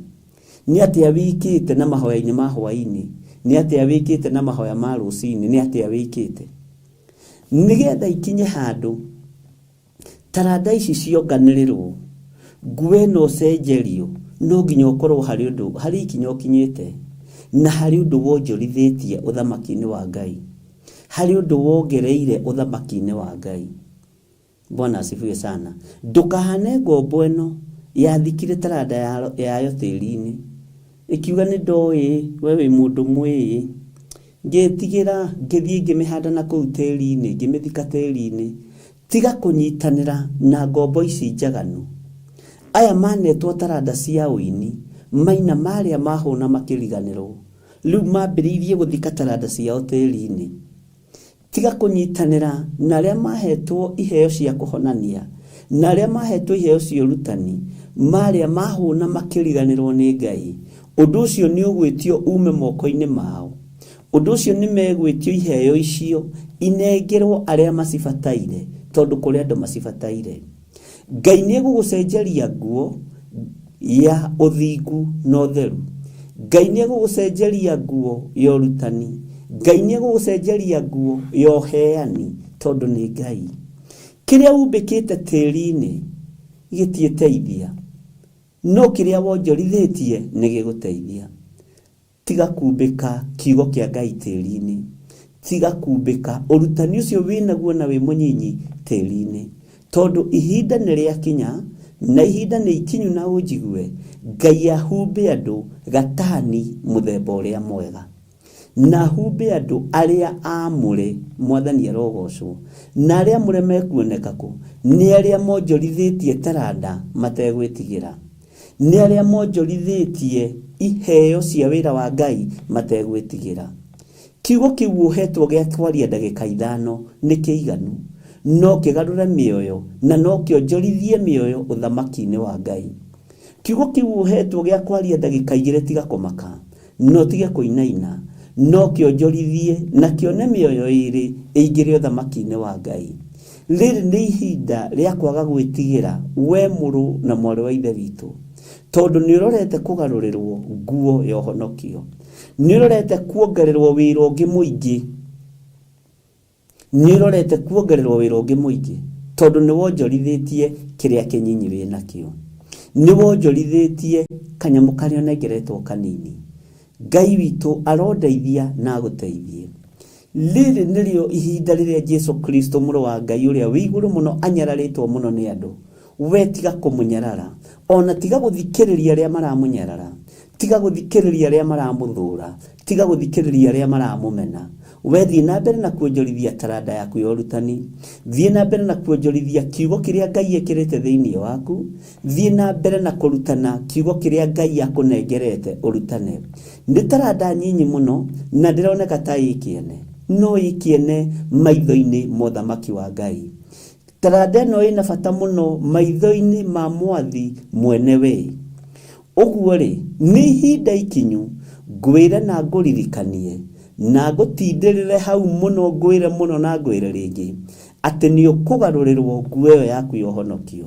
Nĩ atĩa wĩkĩte na mahoya-inĩ ma hwaĩ-inĩ? Nĩ atĩa wĩkĩte na mahoya ma rũcinĩ? Nĩ atĩa wĩkĩte nĩgetha ikinye handũ taranda ici cionganĩrĩrwo, nguo ĩno ũcenjerio, no nginya ũkorwo harĩ ũndũ, harĩ ikinya ũkinyĩte, na harĩ ũndũ wonjorithĩtie ũthamaki-inĩ wa Ngai, harĩ ũndũ wongereire ũthamaki-inĩ wa Ngai. Bwana asifiwe sana. Ndũkahane ngombo ĩno yathikire taranda yayo tĩri-inĩ, ĩkiuga nĩ ndoĩ we wĩ mũndũ mwĩĩ, ngĩtigĩra ngĩthiĩ ngĩmĩhanda na kũu tĩri-inĩ, ngĩmĩthika tĩri-inĩ. Tiga kũnyitanĩra na ngombo ici njaganu. Aya manetwo taranda cia ũini, maina marĩa mahũna makĩriganĩrwo, rĩu mambĩrĩirie gũthika taranda ciao tĩri-inĩ. Tiga kũnyitanĩra na arĩa mahetwo iheo cia kũhonania, na arĩa mahetwo iheo cia ũrutani, marĩa mahũna makĩriganĩrwo nĩ Ngai. Ũndũ ũcio nĩ ũgwĩtio ume moko-inĩ mao. Ũndũ ũcio nĩ megwĩtio iheo icio inengerwo arĩa macibataire, tondũ kũrĩ andũ macibataire. Ngai nĩ egũgũcenjeria nguo ya ũthingu na ũtheru. Ngai nĩ egũgũcenjeria nguo ya ũrutani. Ngai nĩ egũgũcenjeria nguo ya ũheani, tondũ nĩ Ngai. Kĩrĩa umbĩkĩte tĩri-inĩ gĩtiĩteithia, no kĩrĩa wonjorithĩtie nĩ gĩgũteithia. Tiga kumbĩka kiugo kĩa Ngai tĩri-inĩ, tiga kumbĩka ũrutani ũcio wĩnaguo na wĩ mũnyinyi tĩri-inĩ, tondũ ihinda nĩ rĩakinya, na ihinda nĩ ikinyu na ũnjigue, Ngai ahumbe andũ gatani mũthemba ũrĩa mwega, na ahumbe andũ arĩa aamũre, mwathani arogocwo, na arĩa amũre mekuoneka kũ? Nĩ arĩa monjorithĩtie taranda mategwĩtigĩra, nĩ arĩa monjorithĩtie iheo cia wĩra wa Ngai mategwĩtigĩra. Kiugo kĩu ũhetwo gĩa kwaria ndagĩka ithano nĩ kĩiganu, no kĩgarũre mĩoyo na no kĩonjorithie mĩoyo ũthamaki-inĩ wa Ngai. Kiugo kĩu ũhetwo gĩa kwaria ndagĩka igĩrĩ tiga kũmaka, no tige kũinaina, no kĩonjorithie na kĩone mĩoyo ĩĩrĩ ĩingĩre ũthamaki-inĩ wa Ngai. Rĩrĩ nĩ ihinda rĩa kwaga gwĩtigĩra we mũrũ na mwarĩ wa Ithe witũ, tondũ nĩ ũrorete kũgarũrĩrwo nguo ya ũhonokio, nĩ ũrorete kuongererwo wĩra ũngĩ mũingĩ, nĩ ũrorete kuongererwo wĩra ũngĩ mũingĩ, tondũ nĩ wonjorithĩtie kĩrĩa kĩnyinyi wĩnakĩo, nĩ wonjorithĩtie kanyamũ karĩa ũnengeretwo kanini. Ngai witũ arondeithia na agũteithie. Rĩrĩ nĩrĩo ihinda rĩrĩa Jesu Kristo mũrũ wa Ngai ũrĩa wĩ igũrũ mũno anyararĩtwo mũno nĩ andũ. We tiga kũmũnyarara, ona tiga gũthikĩrĩria arĩa maramũnyarara, Tiga gũthikĩrĩria arĩa maramũthũra, tiga gũthikĩrĩria arĩa maramũmena. We thiĩ na mbere na kuonjorithia taranda yaku ya ũrutani, thiĩ na mbere na kuonjorithia kiugo kĩrĩa Ngai ekĩrĩte thĩinĩ waku, thiĩ na mbere na kũrutana kiugo kĩrĩa Ngai akũnengerete ũrutane. Nĩ taranda nyinyi mũno na ndĩroneka ta ĩ kĩene, no ĩ kĩene maitho-inĩ ma ũthamaki wa Ngai. Taranda ĩno ĩna bata mũno maitho-inĩ ma mwathi mwene we. Ũguo rĩ, nĩ ihinda ikinyu ngwĩre na ngũririkanie na ngũtindĩrĩre hau mũno, ngwĩre mũno na ngwĩre rĩngĩ atĩ nĩ ũkũgarũrĩrwo nguo ĩyo yaku ya ũhonokio.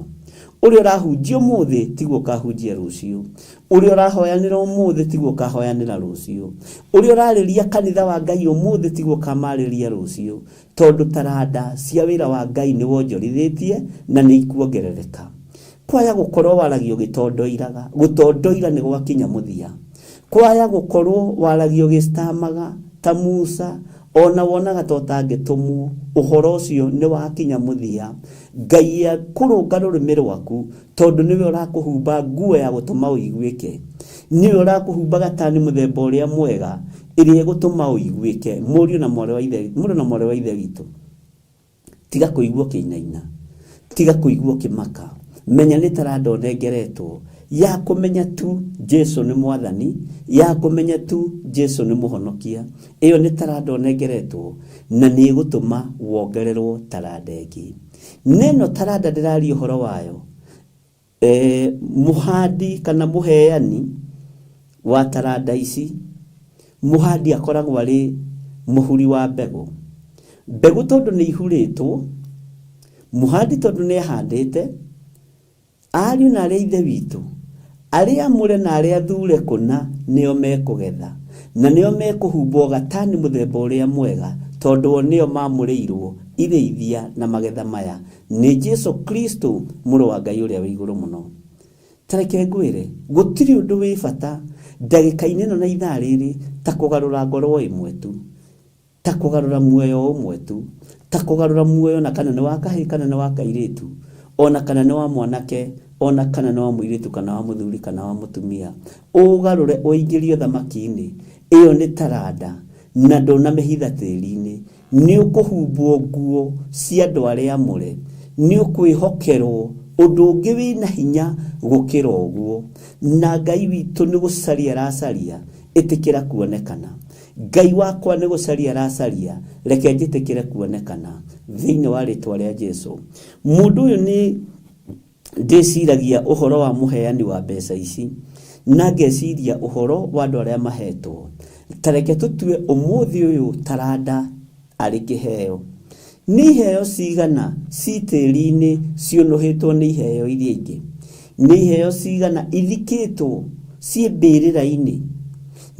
Ũrĩa ũrahunjia ũmũthĩ tiguo ũkahunjia rũciũ, ũrĩa ũrahoyanĩra ũmũthĩ tiguo ũkahoyanĩra rũciũ, ũrĩa ũrarĩria kanitha wa Ngai ũmũthĩ tiguo ũkamarĩria rũciũ, tondũ taranda cia wĩra wa Ngai nĩ wonjorithĩtie na nĩ ikuongerereka. Kwaya gũkorwo waragio gĩtondoiraga, gũtondoira nĩ gwakinya mũthia. Kwaya gũkorwo waragio gĩcitamaga ta Musa, ona wonaga ta ũtangĩtũmwo, ũhoro ũcio nĩ wakinya mũthia. Ngai akũrũnga rũrĩmĩ rwaku tondũ nĩwe ũrakũhumba nguo ya gũtũma ũiguĩke, nĩwe ũrakũhumba gatani mũthemba ũrĩa mwega ĩrĩa ĩgũtũma ũiguĩke. Mũriũ na mwarĩ wa ithe, mũrũ na mwarĩ wa ithe witũ, tiga kũigua ũkĩinaina, tiga kũigua ũkĩmaka. Menya nĩ taranda ũnengeretwo ya kũmenya tu Jesu nĩ mwathani, ya kũmenya tu Jesu nĩ mũhonokia. Ĩyo nĩ taranda ũnengeretwo na nĩ ĩgũtũma wongererwo taranda ĩngĩ. Neno taranda ndĩraria ũhoro wayo, mũhandi kana mũheani wa taranda ici, mũhandi akoragwo arĩ mũhuri wa mbegũ. Mbegũ tondũ nĩ ihurĩtwo, mũhandi tondũ nĩ ahandĩte, ariũ na arĩa ithe witũ, arĩa amũre na arĩa athure kũna nĩo mekũgetha, na nĩo mekũhumbwo gatani mũthemba ũrĩa mwega, tondũ o nĩo mamũrĩirwo irĩithia na magetha maya nĩ Jesu Kristo mũrũ wa Ngai ũrĩa wĩ igũrũ mũno. Tareke ngwĩre, gũtirĩ ũndũ wĩ bata ndagĩka-inĩ ĩno na ithaa rĩrĩ ta kũgarũra ngoro ĩmwe tu, ta kũgarũra muoyo ũmwe tu, ta kũgarũra muoyo na kana nĩ wa kahĩĩ kana nĩ wa kairĩtu, ona kana nĩ wa mwanake, ona kana nĩ wa mũirĩtu kana wa mũthuri kana wa mũtumia, ũgarũre ũingĩrio thamaki-inĩ. Ĩyo nĩ taranda na ndũnamĩhitha tĩri-inĩ. Nĩ ũkũhumbwo nguo cia andũ arĩa amũre, nĩ ũkwĩhokerwo ũndũ ũngĩ wĩna hinya gũkĩra ũguo. Na Ngai witũ nĩ gũcaria aracaria, ĩtĩkĩra kuonekana. Ngai wakwa nĩ gũcaria aracaria, reke njĩtĩkĩre kuonekana thĩinĩ wa rĩtwa rĩa Jesu. Mũndũ ũyũ nĩ ndĩciragia ũhoro wa mũheani wa mbeca ici, na ngeciria ũhoro wa andũ arĩa mahetwo. Ta reke tũtue ũmũthĩ ũyũ taranda arĩ kĩheo. Nĩ iheo cigana ci tĩri-inĩ ciũnũhĩtwo nĩ iheo iria ingĩ? Nĩ iheo cigana ithikĩtwo ciĩ mbĩrĩra-inĩ?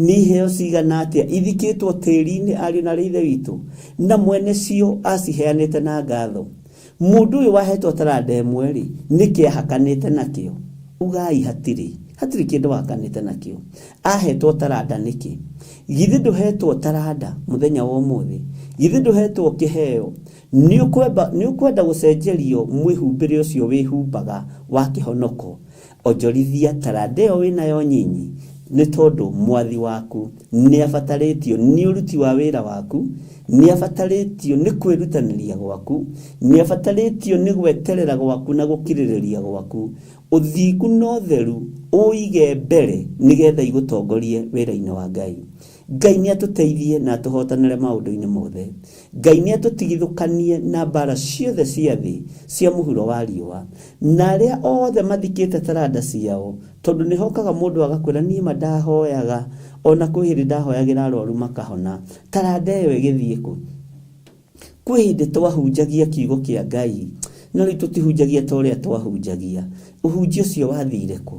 Nĩ iheo cigana atĩa ithikĩtwo tĩri-inĩ, ariũ na arĩ ithe witũ, na mwene cio aciheanĩte na ngatho? Mũndũ ũyũ wahetwo taranda ĩmwe rĩ, nĩkĩ ahakanĩte nakĩo? Ugai hatirĩ, hatirĩ kĩndũ ahakanĩte nakĩo. Ahetwo taranda nĩkĩ? Githĩ ndũhetwo taranda mũthenya wa ũmũthĩ? Githĩ ndũhetwo kĩheo? Nĩ ũkwenda gũcenjerio mwĩhumbĩre ũcio wĩhumbaga wa kĩhonoko? Onjorithia taranda ĩyo wĩnayo nyinyi, nĩ tondũ mwathi waku nĩ abatarĩtio nĩ ũruti wa wĩra waku, nĩ abatarĩtio nĩ kwĩrutanĩria gwaku, nĩ abatarĩtio nĩ gweterera gwaku na gũkirĩrĩria gwaku. Ũthingu na ũtheru ũige mbere nĩgetha igũtongorie wĩra-inĩ wa Ngai. Ngai nĩ atũteithie na atũhotanĩre maũndũ-inĩ mothe. Ngai nĩ atũtigithũkanie na mbara ciothe cia thĩ cia mũhuro wa riũa, na arĩa othe mathikĩte taranda ciao, tondũ nĩ hokaga mũndũ agakwĩra niĩ ma ndahoyaga, ona kwĩ hĩndĩ ndahoyagĩra arwaru makahona. Taranda ĩyo ĩgĩthiĩ kũ? Kwĩ hĩndĩ twahunjagia kiugo kĩa Ngai, no rĩu tũtihunjagia ta ũrĩa twahunjagia. Ũhunjia ũcio wathire kũ?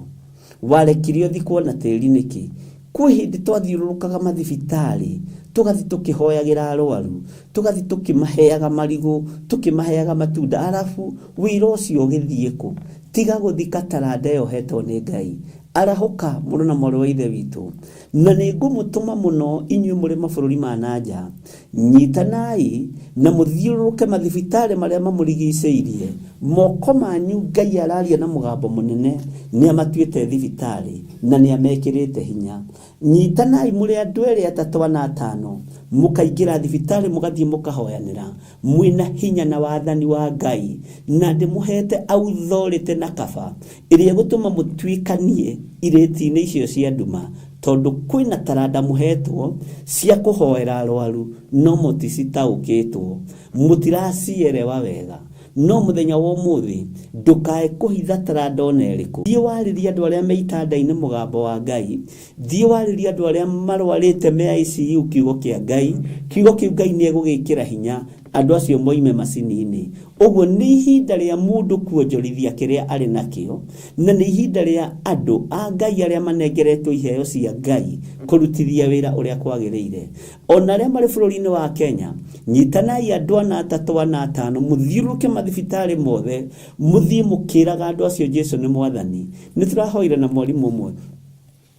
Warekire ũthikwo na tĩri nĩkĩ? Kwĩ hĩndĩ twathiũrũrũkaga mathibitarĩ, tũgathiĩ tũkĩhoyagĩra arwaru, tũgathiĩ tũkĩmaheaga marigũ, tũkĩmaheaga matunda, arabu wĩra ũcio ũgĩthiĩ kũ? Tiga gũthika taranda ĩyo ũhetwo nĩ Ngai. Arahũka mũrũ na mwarĩ wa ithe witũ, na nĩ ngũmũtũma mũno inyuĩ mũrĩ mabũrũri ma na nja. Nyitanai na mũthiũrũrũke mathibitarĩ marĩa mamũrigicĩirie. Moko manyu Ngai araria na mũgambo mũnene, nĩ amatuĩte thibitarĩ na nĩ amekĩrĩte hinya. Nyitanai mũrĩ andũ erĩ, atatũ, ana, atano, mũkaingĩra thibitarĩ, mũgathiĩ mũkahoyanĩra mwĩna hinya na wathani wa Ngai, na ndĩmũhete authority na kaba ĩrĩa ĩgũtũma mũtuĩkanie irĩti-inĩ icio cia nduma, tondũ kwĩna taranda mũhetwo cia kũhoera arwaru, no mũticitaũkĩtwo, mũtiracierewa wega. No mũthenya wa ũmũthĩ ndũkae kũhitha taranda ona ĩrĩkũ. Thiĩ warĩrie andũ arĩa me itanda-inĩ mũgambo wa Ngai, thiĩ warĩrie andũ arĩa marwarĩte me ICU kiugo kĩa Ngai. Kiugo kĩu Ngai nĩ egũgĩkĩra hinya andũ acio moime macini-inĩ. Ũguo nĩ ihinda rĩa mũndũ kuonjorithia kĩrĩa arĩ nakĩo, na nĩ ihinda rĩa andũ a Ngai arĩa manengeretwo iheo cia Ngai kũrutithia wĩra ũrĩa kwagĩrĩire. Ona arĩa marĩ bũrũri-inĩ wa Kenya, nyitanai andũ ana, atatũ, ana, atano, mũthiũrũrũke mathibitarĩ mothe, mũthiĩ mũkĩraga andũ acio Jesu nĩ mwathani. Nĩ tũrahoire na mwarimũ ũmwe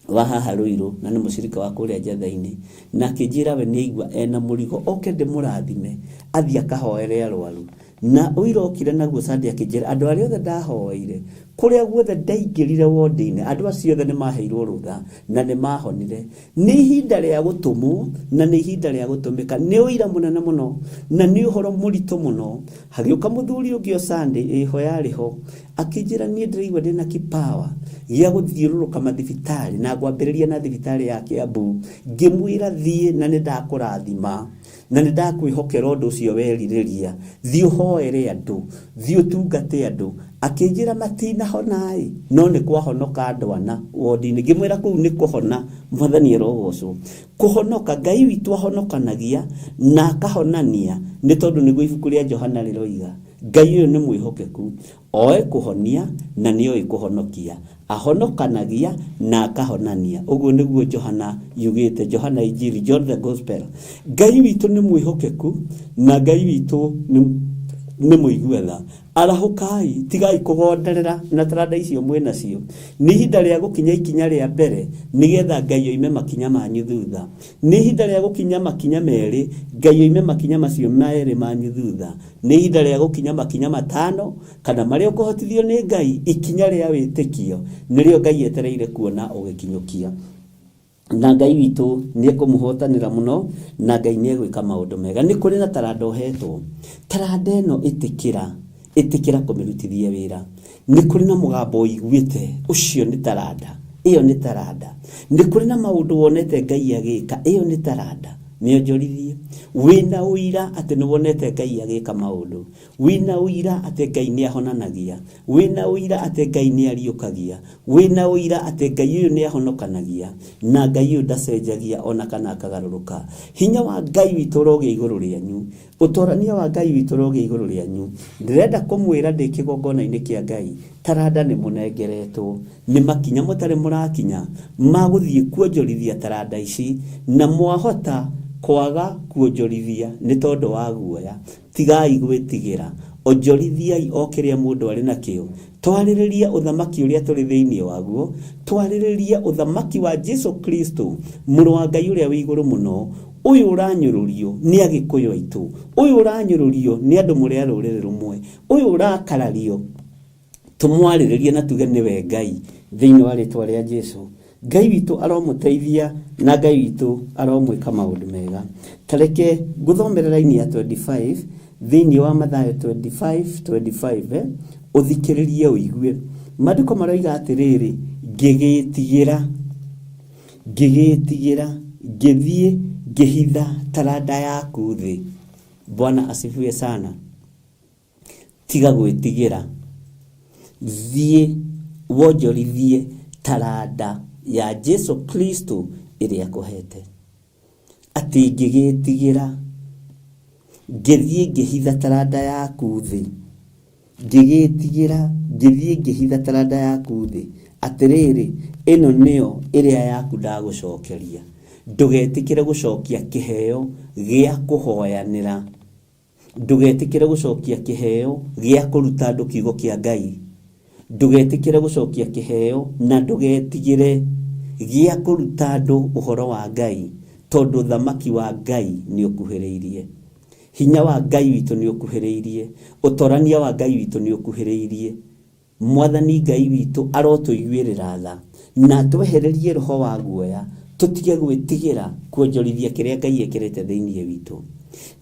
wa haha Ruiru, na nĩ mũcirika wa kũrĩa Njatha-inĩ, na akĩnjĩra we nĩ aigua ena mũrigo, oke ndĩmũrathime athiĩ akahoere arwaru. Na ũira okire naguo Sunday akĩnjĩra andũ arĩa othe ndahoeire, kũrĩa guothe ndaingĩrire wodi-inĩ, andũ acio othe nĩ maheirwo rũtha na nĩ mahonire. Nĩ ihinda rĩa gũtũmwo na nĩ ihinda rĩa gũtũmĩka. Nĩ ũira mũnene mũno na nĩ ũhoro mũritũ mũno. Hagĩũka mũthuri ũngĩ o Sunday ĩho yarĩ ho, akĩnjĩra niĩ ndĩraigua ndĩna kipawa gĩa gũthiũrũrũka mathibitarĩ na ngwambĩrĩria na thibitarĩ ya Kiambu. Ngĩmwĩra thiĩ na nĩ ndakũrathima na nĩ ndakwĩhokera ũndũ ũcio werirĩria, thiĩ ũhoere andũ, thiĩ ũtungate andũ. Akĩnjĩra matinahona-ĩ, no nĩ kwahonoka andũ ana wodi-inĩ. Ngĩmwĩra kũu nĩ kũhona, mwathani arogocwo. Kũhonoka, Ngai witũ ahonokanagia na akahonania, nĩ tondũ nĩguo ibuku rĩa Johana rĩroiga. Ngai ũyũ nĩ mwĩhokeku, oĩ kũhonia na nĩ oĩ kũhonokia, ahonokanagia na akahonania. Ũguo nĩguo Johana yugĩte, Johana Injili, John the Gospel. Ngai witũ nĩ mwĩhokeku na Ngai witũ nĩ mũigua tha. Arahũkai, tigai kũgonderera na taranda icio mwĩnacio. Nĩ ihinda rĩa gũkinya ikinya rĩa mbere nĩgetha Ngai oime makinya manyu thutha. Nĩ ihinda rĩa gũkinya makinya merĩ, Ngai oime makinya macio merĩ manyu thutha. Nĩ ihinda rĩa gũkinya makinya matano kana marĩa ũkũhotithio nĩ Ngai. Ikinya rĩa wĩtĩkio nĩrĩo Ngai etereire kuona ũgĩkinyũkia. Na Ngai witũ nĩ ekũmũhotanĩra mũno, na Ngai nĩ egwĩka maũndũ mega. Nĩ kũrĩ na taranda ũhetwo. Taranda ĩno ĩtĩkĩra, ĩtĩkĩra kũmĩrutithia wĩra. Nĩ kũrĩ na mũgambo ũiguĩte, ũcio nĩ taranda, ĩyo nĩ taranda. Nĩ kũrĩ na maũndũ wonete Ngai agĩka, ĩyo nĩ taranda. Mĩonjorithie. Wĩna ũira atĩ nĩ wonete Ngai agĩka maũndũ. Wĩna ũira atĩ Ngai nĩ ahonanagia. Wĩna ũira atĩ Ngai nĩ ariũkagia. Wĩna ũira atĩ Ngai ũyũ nĩ ahonokanagia. Na Ngai ũyũ ndacenjagia ona kana akagarũrũka. Hinya wa Ngai witũ ũrogĩa igũrũ rĩanyu. Ũtorania wa Ngai witũ ũrogĩa igũrũ rĩanyu. Ndĩrenda kũmwĩra ndĩ kĩgongona-inĩ kĩa Ngai, taranda nĩ mũnengeretwo. Nĩ makinya mũtarĩ mũrakinya ma gũthiĩ kuonjorithia taranda ici, na mwahota kwaga kuonjorithia nĩ tondũ wa guoya. Tigai gwĩtigĩra, onjorithiai o kĩrĩa mũndũ arĩ nakĩo. Twarĩrĩria ũthamaki ũrĩa tũrĩ thĩinĩ waguo, twarĩrĩria ũthamaki wa Jesu Kristo, mũrũ wa Ngai ũrĩa wĩ igũrũ mũno. Ũyũ ũranyũrũrio nĩ Agĩkũyũ aitũ, ũyũ ũranyũrũrio nĩ andũ mũrĩ a rũrĩrĩ rũmwe, ũyũ ũrakarario, tũmwarĩrĩrie na tuge nĩwe Ngai thĩinĩ wa rĩtwa rĩa Jesu. Ngai witũ aromũteithia na Ngai witũ aromwĩka maũndũ mega. Tareke ngũthomere raini ya 25 thĩinĩ wa Mathayo 25 25, ũthikĩrĩrie ũigue. Maandĩko maroiga atĩrĩrĩ, ngĩgĩtigĩra, ngĩgĩtigĩra, ngĩthiĩ ngĩhitha taranda yaku thĩ. Bwana asifiwe sana. Tiga gwĩtigĩra, thiĩ wonjorithie taranda ya Jesu Kristo ĩrĩa akũhete. Atĩ ngĩgĩtigĩra, ngĩthiĩ ngĩhitha taranda yaku thĩ. Ngĩgĩtigĩra, ngĩthiĩ ngĩhitha taranda yaku thĩ. Atĩrĩrĩ, ĩno nĩyo ĩrĩa yaku ndagũcokeria. Ndũgetĩkĩre gũcokia kĩheo gĩa kũhoyanĩra. Ndũgetĩkĩre gũcokia kĩheo gĩa kũruta andũ kiugo kĩa Ngai. Ndũgetĩkĩre gũcokia kĩheo na ndũgetigĩre gĩa kũruta andũ ũhoro wa Ngai, tondũ thamaki wa Ngai nĩ ũkuhĩrĩirie, hinya wa Ngai witũ nĩ ũkuhĩrĩirie, ũtorania wa Ngai witũ nĩ ũkuhĩrĩirie. Mwathani Ngai witũ arotũiguĩrĩra tha na atwehererie roho wa guoya, tũtige gwĩtigĩra kuonjorithia kĩrĩa Ngai ekĩrĩte thĩinĩ witũ.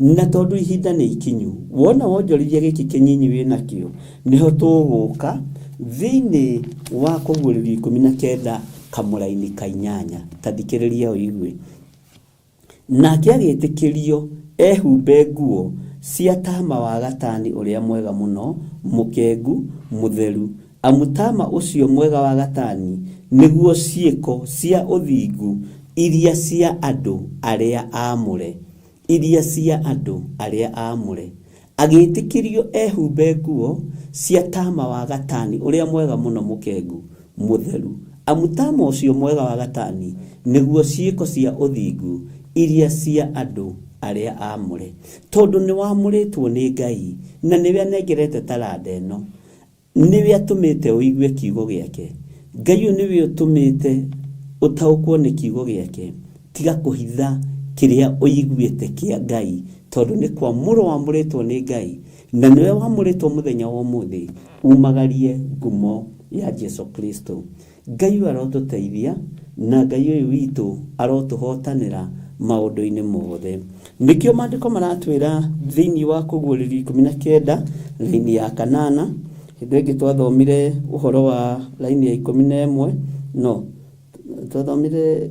Na tondũ ihinda nĩ ikinyu, wona wonjorithia gĩkĩ kĩnyinyi wĩnakĩo, nĩho tũgũka thĩinĩ wa kũguũrĩrio 19 kamũraini ka 8. Ta thikĩrĩria ũigue. Nake agĩtĩkĩrio ehumbe nguo cia tama wa gatani ũrĩa mwega mũno, mũkengu, mũtheru, amu tama ũcio mwega wa gatani nĩguo ciĩko cia ũthingu iria cia andũ arĩa aamũre, iria cia andũ arĩa aamũre. Agĩtĩkĩrio ehumbe nguo cia tama wa gatani ũrĩa mwega mũno, mũkengu, mũtheru, amu tama ũcio mwega wa gatani nĩguo ciĩko cia ũthingu iria cia andũ arĩa aamũre. Tondũ nĩ wamũrĩtwo nĩ Ngai na nĩwe anengerete taranda ĩno, nĩwe atũmĩte ũigue kiugo gĩake. Ngai ũyũ nĩwe ũtũmĩte ũtaũkwo nĩ kiugo gĩake. Tiga kũhitha kĩrĩa ũiguĩte kĩa Ngai, tondũ nĩ kwamũrwo wamũrĩtwo nĩ Ngai na nĩwe wamũrĩtwo mũthenya wa ũmũthĩ umagarie ngumo ya Jesu Kristo. Ngai ũyũ arotũteithia na Ngai ũyũ witũ arotũhotanĩra maũndũ-inĩ mothe. Nĩkĩo maandĩko maratwĩra thĩinĩ wa kũguũrĩrio 19 raini ya 8. Hĩndĩ ĩngĩ twathomire ũhoro wa raini ya 11, no twathomire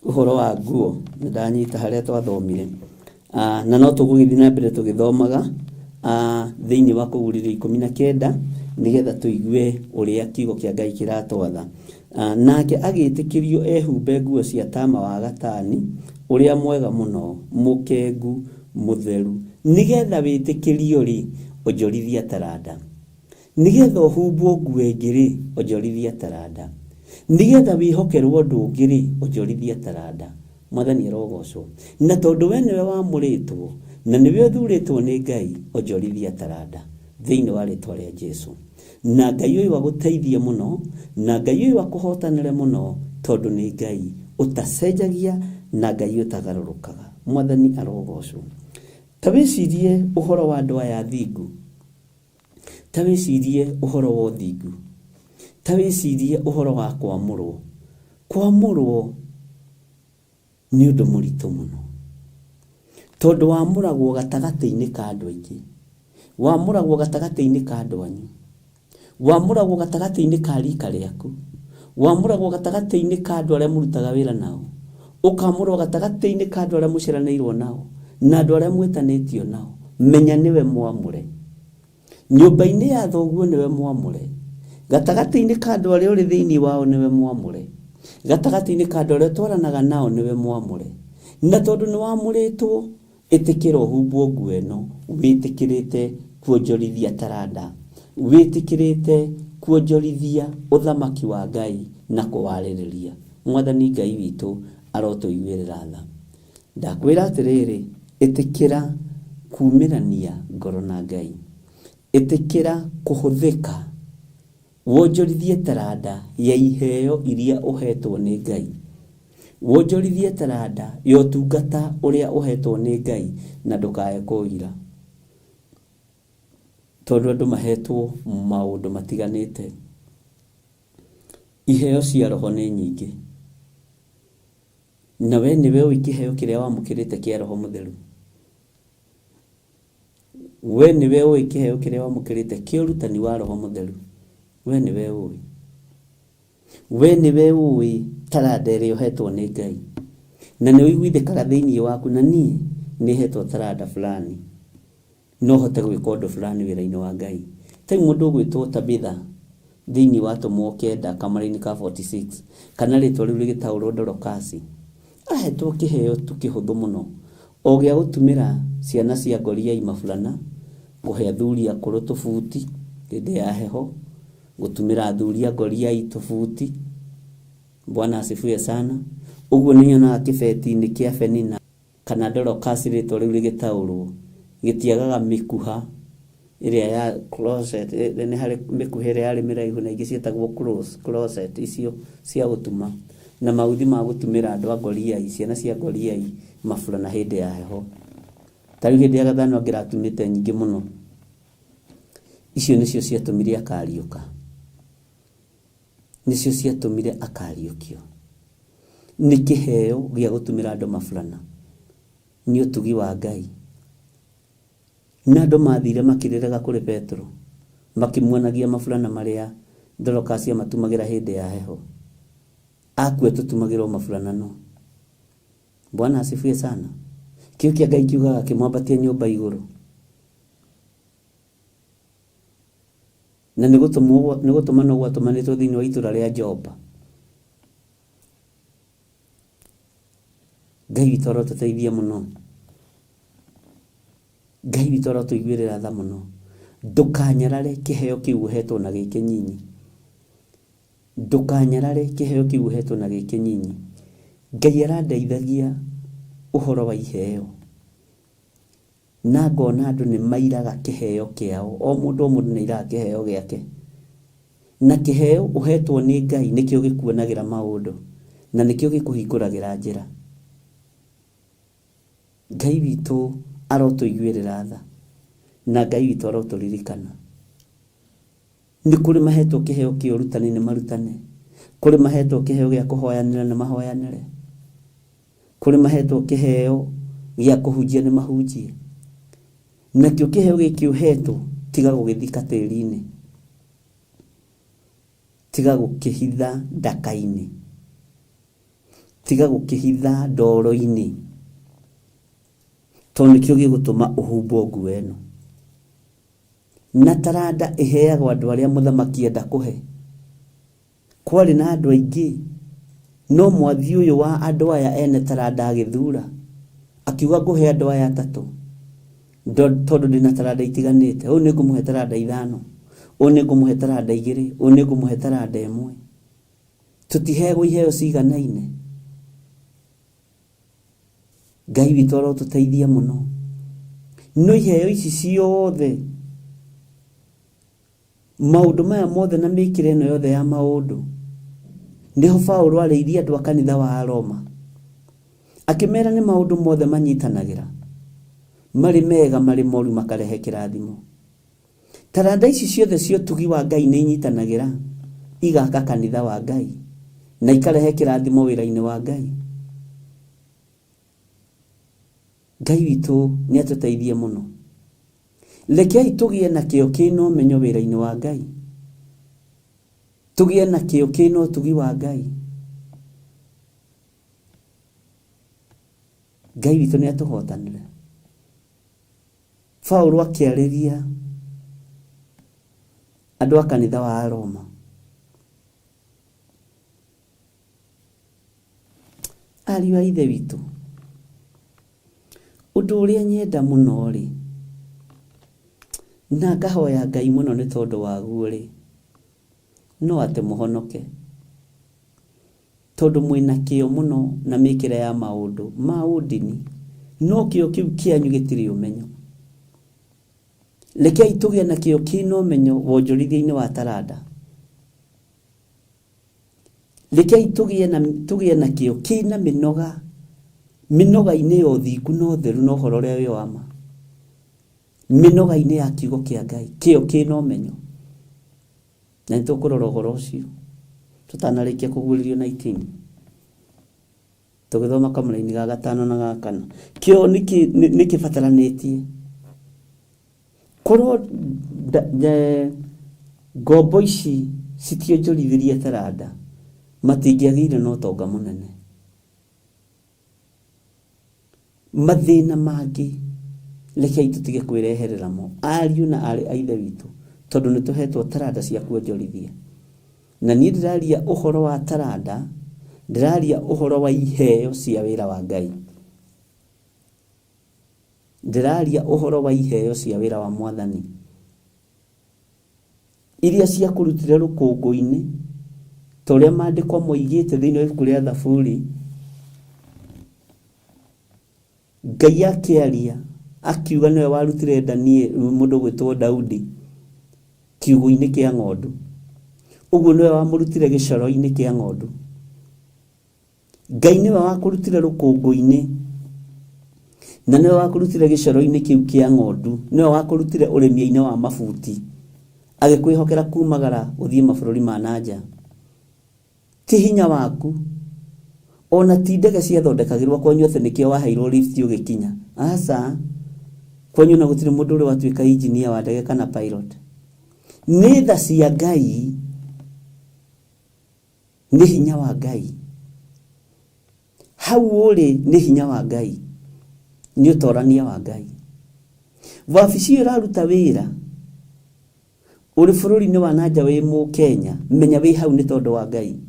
ũhoro wa nguo, nĩ ndanyita harĩa twathomire. Na no tũgũgĩthiĩ na mbere tũgĩthomaga thĩinĩ wa kũguũrĩrio 19 nĩgetha tũigue ũrĩa kiugo kĩa Ngai kĩratwatha. Nake agĩtĩkĩrio ehumbe nguo cia tama wa gatani ũrĩa mwega mũno, mũkengu, mũtheru, nĩgetha wĩtĩkĩrio rĩ, onjorithia taranda, nĩgetha ũhumbwo nguo ĩngĩ rĩ, onjorithia taranda, nĩgetha wĩhokerwo ũndũ ũngĩ rĩ, onjorithia taranda. Mwathani arogocwo. Na tondũ we nĩwe wamũrĩtwo na nĩwe ũthurĩtwo nĩ Ngai, onjorithia taranda thĩinĩ wa rĩtwa rĩa Jesu. Na Ngai ũyũ agũteithie mũno, na Ngai ũyũ akũhotanĩre mũno, tondũ nĩ Ngai ũtacenjagia na Ngai ũtagarũrũkaga. Mwathani arogocwo. Ta wĩcirie ũhoro wa andũ aya athingu, ta wĩcirie ũhoro wa ũthingu, ta wĩcirie ũhoro wa kwamũrwo. Kwamũrwo nĩ ũndũ mũritũ mũno, tondũ wamũragwo gatagatĩ-inĩ ka andũ aingĩ, wamũragwo gatagatĩ-inĩ ka andũ anyu, wamũragwo gatagatĩ-inĩ ka rika rĩaku, wamũragwo gatagatĩ-inĩ ka andũ arĩa mũrutaga wĩra nao, ũkamũrwo gatagatĩ-inĩ ka andũ arĩa mũciaranĩirwo nao na andũ arĩa mwĩtanĩtio nao. Menya nĩwe mwamũre. Nyũmba-inĩ ya thoguo nĩwe mwamũre, gatagatĩ-inĩ ka andũ arĩa ũrĩ thĩinĩ wao nĩwe mwamũre, gatagatĩ-inĩ ka andũ arĩa ũtwaranaga nao nĩwe mwamũre. Na tondũ nĩ wamũrĩtwo, ĩtĩkĩra ũhumbwo nguo ĩno, wĩtĩkĩrĩte kuonjorithia taranda, wĩtĩkĩrĩte kuonjorithia ũthamaki wa Ngai na kũwarĩrĩria. Mwathani Ngai witũ arotũiguĩrĩra tha. Ndakwĩra atĩrĩrĩ, ĩtĩkĩra kumĩrania ngoro na Ngai, ĩtĩkĩra kũhũthĩka, wonjorithie taranda ya iheo iria ũhetwo nĩ Ngai, wonjorithie taranda ya ũtungata ũrĩa ũhetwo nĩ Ngai, na ndũkae kũira, tondũ andũ mahetwo maũndũ matiganĩte. Iheo cia roho nĩ nyingĩ, na we nĩwe ũĩ kĩheo kĩrĩa wamũkĩrĩte kĩa roho mũtheru. We nĩwe ũĩ kĩheo kĩrĩa wamũkĩrĩte kĩa ũrutani wa roho mũtheru. We nĩwe ũĩ. We nĩwe ũĩ taranda ĩrĩa ũhetwo nĩ Ngai, na nĩ ũiguithĩkaga thĩinĩ waku, na niĩ nĩ hetwo taranda fulani, no hote gwĩka ũndũ fulani wĩra-inĩ wa Ngai. Ta rĩu mũndũ ũgwĩtwo Tabitha thĩinĩ wa Atũmwo 9 kamũra-inĩ ka 46, kana rĩtwa rĩu rĩgĩtaũrwo Dorokasi, ahetwo kĩheo tu kĩhũthũ mũno, o gĩa gũtumĩra ciana cia ngoriai maburana, kũhe athuri akũrũ tũbuti hĩndĩ ya heho, gũtumĩra athuri a ngoriai tũbuti. Bwana asifiwe sana. Ũguo nĩ nyonaga kĩbeti-inĩ kĩa Penina kana Dorokasi rĩtwa rĩu rĩgĩtaũrwo, gĩtiagaga mĩkuha Ĩrĩa ya closet, nĩ harĩ mĩkuhĩ ĩrĩa yarĩ mĩraihu na ingĩ ciĩtagwo closet icio cia gũtuma, na mauthi ma gũtumĩra andũ a ngoriai, ciana cia ngoriai maburana hĩndĩ ya heho. Ta rĩu hĩndĩ ya gathano angĩratumĩte nyingĩ mũno. Icio nĩcio ciatũmire akariũka, nĩcio ciatũmire akariũkio. Nĩ kĩheo gĩa gũtumĩra andũ maburana, nĩ ũtugi wa Ngai. Na andũ mathire makĩrĩraga kũrĩ Petero, makĩmuonagia maburana marĩa Dorokasi amatumagĩra hĩndĩ ya heho. Akua tũtumagĩrwo maburana no. Bwana asifiwe sana. Kĩo kĩa Ngai kiugaga kĩmwambatie nyũmba igũrũ. Na nĩ gũtũmanwo gwatũmanĩtwo thĩinĩ wa itũra rĩa Jopa. Ngai witũ arotũteithia mũno. Ngai witũ arotũiguĩrĩra tha mũno. Ndũkanyarare kĩheo kĩu ũhetwo na gĩ kĩnyinyi. Ndũkanyarare kĩheo kĩu ũhetwo na gĩ kĩnyinyi. Ngai arandeithagia ũhoro wa iheo. Na ngona andũ nĩ mairaga kĩheo kĩao. O mũndũ o mũndũ nĩ airaga kĩheo gĩake. Na kĩheo ũhetwo nĩ Ngai nĩkĩo gĩkuonagĩra maũndũ. Na nĩkĩo gĩkũhingũragĩra njĩra. Ngai witũ arotũiguĩrĩra tha. Na Ngai witũ arotũririkana. Nĩ kũrĩ mahetwo kĩheo kĩa ũrutani nĩ marutane. Kũrĩ mahetwo kĩheo gĩa kũhoyanĩra nĩ mahoyanĩre. Kũrĩ mahetwo kĩheo gĩa kũhunjia nĩ mahunjie. Nakĩo kĩheo gĩkĩ ũhetwo tiga gũgĩthika tĩri-inĩ. Tiga gũkĩhitha ndaka-inĩ. Tiga gũkĩhitha ndoro-inĩ. Tondũ nĩkĩo gĩgũtũma ũhumbwo nguo ĩno. Na taranda ĩheagwo andũ arĩa mũthamaki enda kũhe. Kwarĩ na andũ aingĩ, no mwathi ũyũ wa andũ aya ene taranda agĩthura. Akiuga ngũhe andũ aya atatũ. Tondũ ndĩna taranda itiganĩte. Ũyũ nĩ ngũmũhe taranda 5. Ũyũ nĩ ngũmũhe taranda 2. Ũyũ nĩ ngũmũhe taranda 1. Tũtiheagwo iheo ciganaine. Ngai witũ arotũteithia mũno. No iheo ici ciothe, maũndũ maya mothe na mĩkĩre ĩno yothe ya maũndũ, nĩho Paũlũ arĩirie andũ a kanitha wa Roma. Akĩmera nĩ maũndũ mothe manyitanagĩra, marĩ mega marĩ moru makarehe kĩrathimo. Taranda ici ciothe cia ũtugi wa Ngai nĩ inyitanagĩra, igaka kanitha wa Ngai na ikarehe kĩrathimo wĩra-inĩ wa Ngai. Ngai witũ nĩ atũteithie mũno. Rekei tũgĩe na kĩo kĩna ũmenyo wĩra-inĩ wa Ngai. Tũgĩe na kĩo kĩna ũtugi wa Ngai. Ngai witũ nĩ atũhotanĩre. Paũlũ akĩarĩria andũ a kanitha wa Roma. Ariũ a Ithe witũ, ũndũ ũrĩa nyenda mũno rĩ, na ngahoya Ngai mũno nĩ tondũ waguo rĩ, no atĩ mũhonoke. Tondũ mwĩna kĩo mũno na mĩkĩre ya maũndũ ma ũndini, no kĩo kĩu kĩanyu gĩtirĩ ũmenyo. Rekei tũgĩe na kĩo kĩna ũmenyo wonjorithia-inĩ wa taranda. Rekei tũgĩe na kĩo kĩna mĩnoga, mĩnoga-inĩ ya ũthingu na ũtheru na ũhoro ũrĩa wĩ wa ma. Mĩnoga-inĩ ya kiugo kĩa Ngai, kĩo kĩna ũmenyo. Na nĩ tũkũrora ũhoro ũcio tũtanarĩkia kũguũrĩrio 19. Tũgĩthoma kamũraini ga 5 na ga 4. Kĩo nĩ kĩbataranĩtie. Korwo ngombo ici citionjorithirie taranda, matingĩagĩire na ũtonga mũnene. Mathĩna mangĩ rekei tũtige kwĩreherera mo, ariũ na aarĩ a Ithe witũ, tondũ nĩ tũhetwo taranda cia kuonjorithia. Na niĩ ndĩraria ũhoro wa taranda, ndĩraria ũhoro wa iheo cia wĩra wa Ngai. Ndĩraria ũhoro wa iheo cia wĩra wa Mwathani. Iria ciakũrutire rũkũngũ-inĩ, ta ũrĩa maandĩko moigĩte thĩinĩ wa ibuku rĩa Thaburi, Ngai akĩaria, Akiuga nĩwe warutire Danieli, mũndũ ũgwĩtwo Daudi kiugũ-inĩ kĩa ng'ondu. Ũguo nĩwe wamũrutire gĩcoro-inĩ kĩa ng'ondu. Ngai nĩwe wakũrutire rũkũngũ-inĩ na nĩwe wakũrutire gĩcoro-inĩ kĩu kĩa ng'ondu, nĩwe wakũrutire ũrĩmi-inĩ wa mabuti, agĩkwĩhokera kumagara ũthiĩ mabũrũri ma na nja. Ti hinya waku, ona ti ndege ciathondekagĩrwo kwanyu atĩ nĩkĩo waheirwo lift ũgĩkinya. Aca, kwanyu na gũtirĩ mũndũ ũrĩ watuĩka engineer wa ndege kana pilot. Nĩ tha cia Ngai, nĩ hinya wa Ngai. Hau ũrĩ nĩ hinya wa Ngai, nĩ ũtorania wa Ngai. Wabici ĩyo ĩraruta wĩra ũrĩ bũrũri-inĩ wa nanja wĩ Mũkenya, menya wĩ hau nĩ tondũ wa Ngai.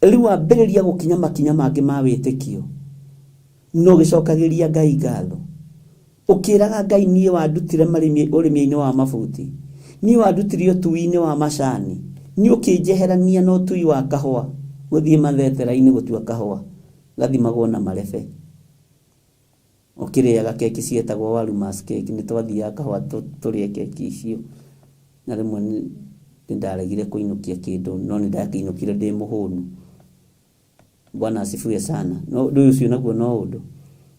Rĩu wambĩrĩria gũkinya makinya mangĩ ma wĩtĩkio, no ũgĩcokagĩria Ngai ngatho, ũkĩraga Ngai niĩ wandutire ũrĩmi-inĩ wa mabuti, niĩ wandutire ũtui-inĩ wa macani, niĩ ũkĩnjeherania na ũtui wa kahũa, gũthiĩ mathetera-inĩ gũtua kahũa, gathimagwo na marebe. Ũkĩrĩaga keki cietagwo waru mass cake, nĩ twathiaga kahũa tũrĩe keki icio. Na rĩmwe nĩ ndaregire kũinũkia kĩndũ, no nĩ ndakĩinũkire ndĩ mũhũnu. Bwana asifiwe sana. No ũndũ ũcio naguo no ũndũ.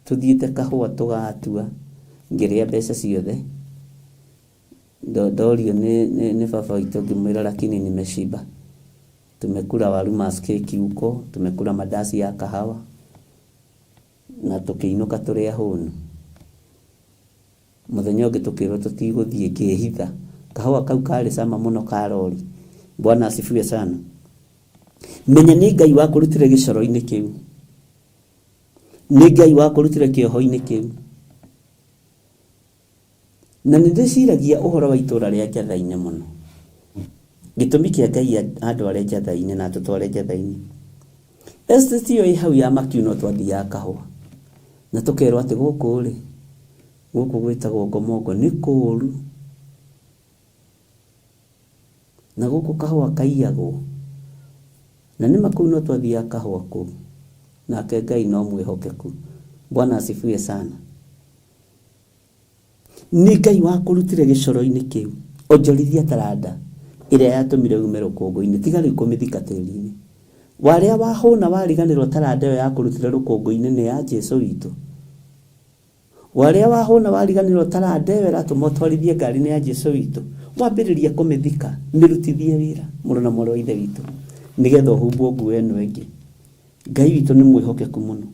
Tũthiĩte kahũa tũgatua, ngĩrĩa mbeca ciothe. Ndorio nĩ baba witũ ngĩmwĩra lakini nimeshiba. Tumekula waru mass cake huko, tumekula mandazi ya kahawa, na tũkĩinũka tũrĩ ahũnu. Mũthenya ũngĩ tũkĩrwo tũtigũthiĩ, ngĩhitha. Kahũa kau karĩ cama mũno ka rori. Bwana asifiwe sana. Menya nĩ Ngai wakũrutire gĩcoro-inĩ kĩu. Nĩ Ngai wakũrutire kĩoho-inĩ kĩu. Na nĩ ndĩciragia ũhoro wa itũra rĩa Njatha-inĩ mũno. Gĩtũmi kĩa Ngai andware Njatha-inĩ na atũtware Njatha-inĩ. Estate ĩyo ĩ hau ya Makiu no twathiaga kahũa. Na tũkerwo atĩ gũkũ rĩ, gũkũ gwĩtagwo Ngomongo nĩ kũũru. Na gũkũ kahũa kaiyagwo. Na nĩma kũu no twathiaga kahũa kũu. Nake Ngai no mwĩhokeku. Bwana asifiwe sana. Nĩ Ngai wakũrutire gĩcoro-inĩ kĩu, onjorithia taranda ĩrĩa yatũmire ume rũkũngũ-inĩ, tiga rĩu kũmĩthika tĩri-inĩ. Warĩa wahũna wariganĩrwo taranda ĩyo yakũrutire rũkũngũ-inĩ nĩ ya Jesu witũ. Warĩa wahũna wariganĩrwo taranda ĩyo ĩratũma ũtwarithie ngari nĩ ya Jesu witũ. Wambĩrĩria kũmĩthika, mĩrutithie wĩra, mũrũ na mwarĩ wa Ithe witũ, nĩgetha ũhumbwo nguo ĩno ĩngĩ. Ngai witũ nĩ mwĩhokeku mũno,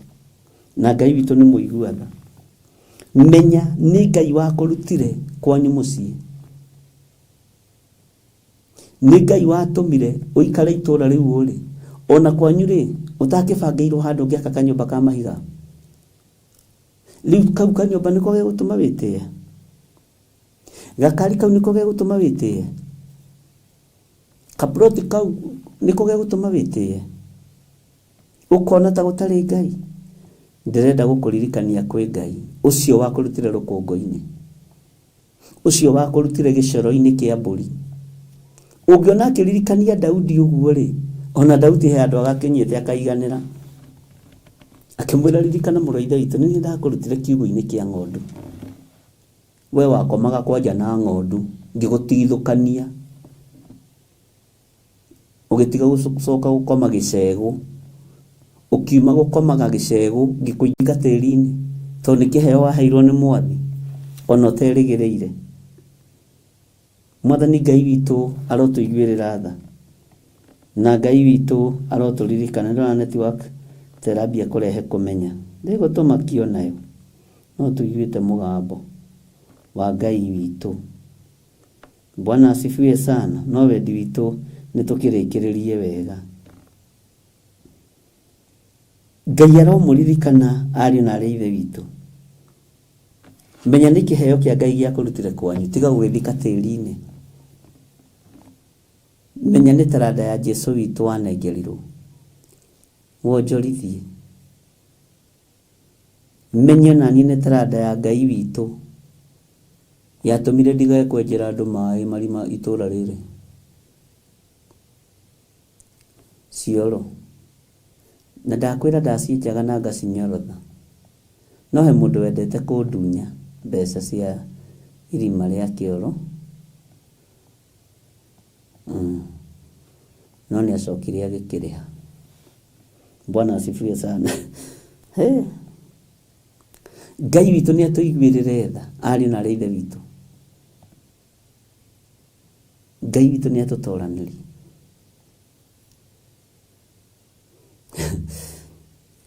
na Ngai witũ nĩ mũigua tha. Menya nĩ Ngai wakũrutire kwanyu mũciĩ. Nĩ Ngai watũmire ũikare itũra rĩu ũrĩ. Ona kwanyu rĩ, ũtakĩbangĩirwo handũ ũngĩaka kanyũmba ka mahiga. Rĩu kau kanyũmba nĩko gegũtũma wĩtĩe? Gakari kau nĩko gegũtũma wĩtĩe? Kaploti kau nĩko gegũtũma wĩtĩe? Ũkona ta gũtarĩ Ngai? Ndĩrenda gũkũririkania kwĩ Ngai ũcio wakũrutire rũkũngũ-inĩ, ũcio wakũrutire gĩcoro-inĩ kĩa mbũri. Ũngĩona akĩririkania Daudi ũguo rĩ, ona Daudi he handũ agakinyĩte akaiganĩra. Akĩmwĩra ririkana mũrũ wa ithe witũ, nĩ niĩ ndakũrutire kiugũ-inĩ kĩa ng'ondu. We wakomaga kwanja na ng'ondu, ngĩgũtigithũkania. Ũgĩtiga gũcoka gũkoma gĩcegũ. Ũkiuma gũkomaga gĩcegũ, ngĩkũinga tĩri-inĩ, tondũ nĩ kĩheo waheirwo nĩ Mwathi, ona ũterĩgĩrĩire. Mwathani Ngai witũ arotũiguĩrĩra tha, na Ngai witũ arotũririkana. Ndĩrona network ta ĩrambia kũrehe kũmenya. Ndĩgũtũmakia onayo, no tũiguĩte mũgambo wa Ngai witũ. Bwana asifiwe sana. No wendi witũ nĩ tũkĩrĩkĩrĩrie wega. Ngai aromũririkana ariũ na arĩ a ithe witũ. Menya nĩ kĩheo kĩa Ngai gĩa kũrutire kwanyu, tiga gũgĩthika tĩri-inĩ. Menya nĩ taranda ya Jesu witũ wanengerirwo, wonjorithie. Menye naniĩ nĩ taranda ya Ngai witũ yatũmire ndigage kwenjera andũ maĩ marima itũra rĩrĩ. Cioro. Na ndakwĩra ndacienjaga na ngacinyorotha. No he mũndũ wendete kũndunya mbeca cia irima rĩa kĩoro. No nĩ acokire agĩkĩrĩha. Bwana asifiwe sana. Hey. Ngai witũ nĩ atũiguĩrĩre tha, ariũ na arĩ ithe witũ. Ngai witũ nĩ atũtoranĩrie.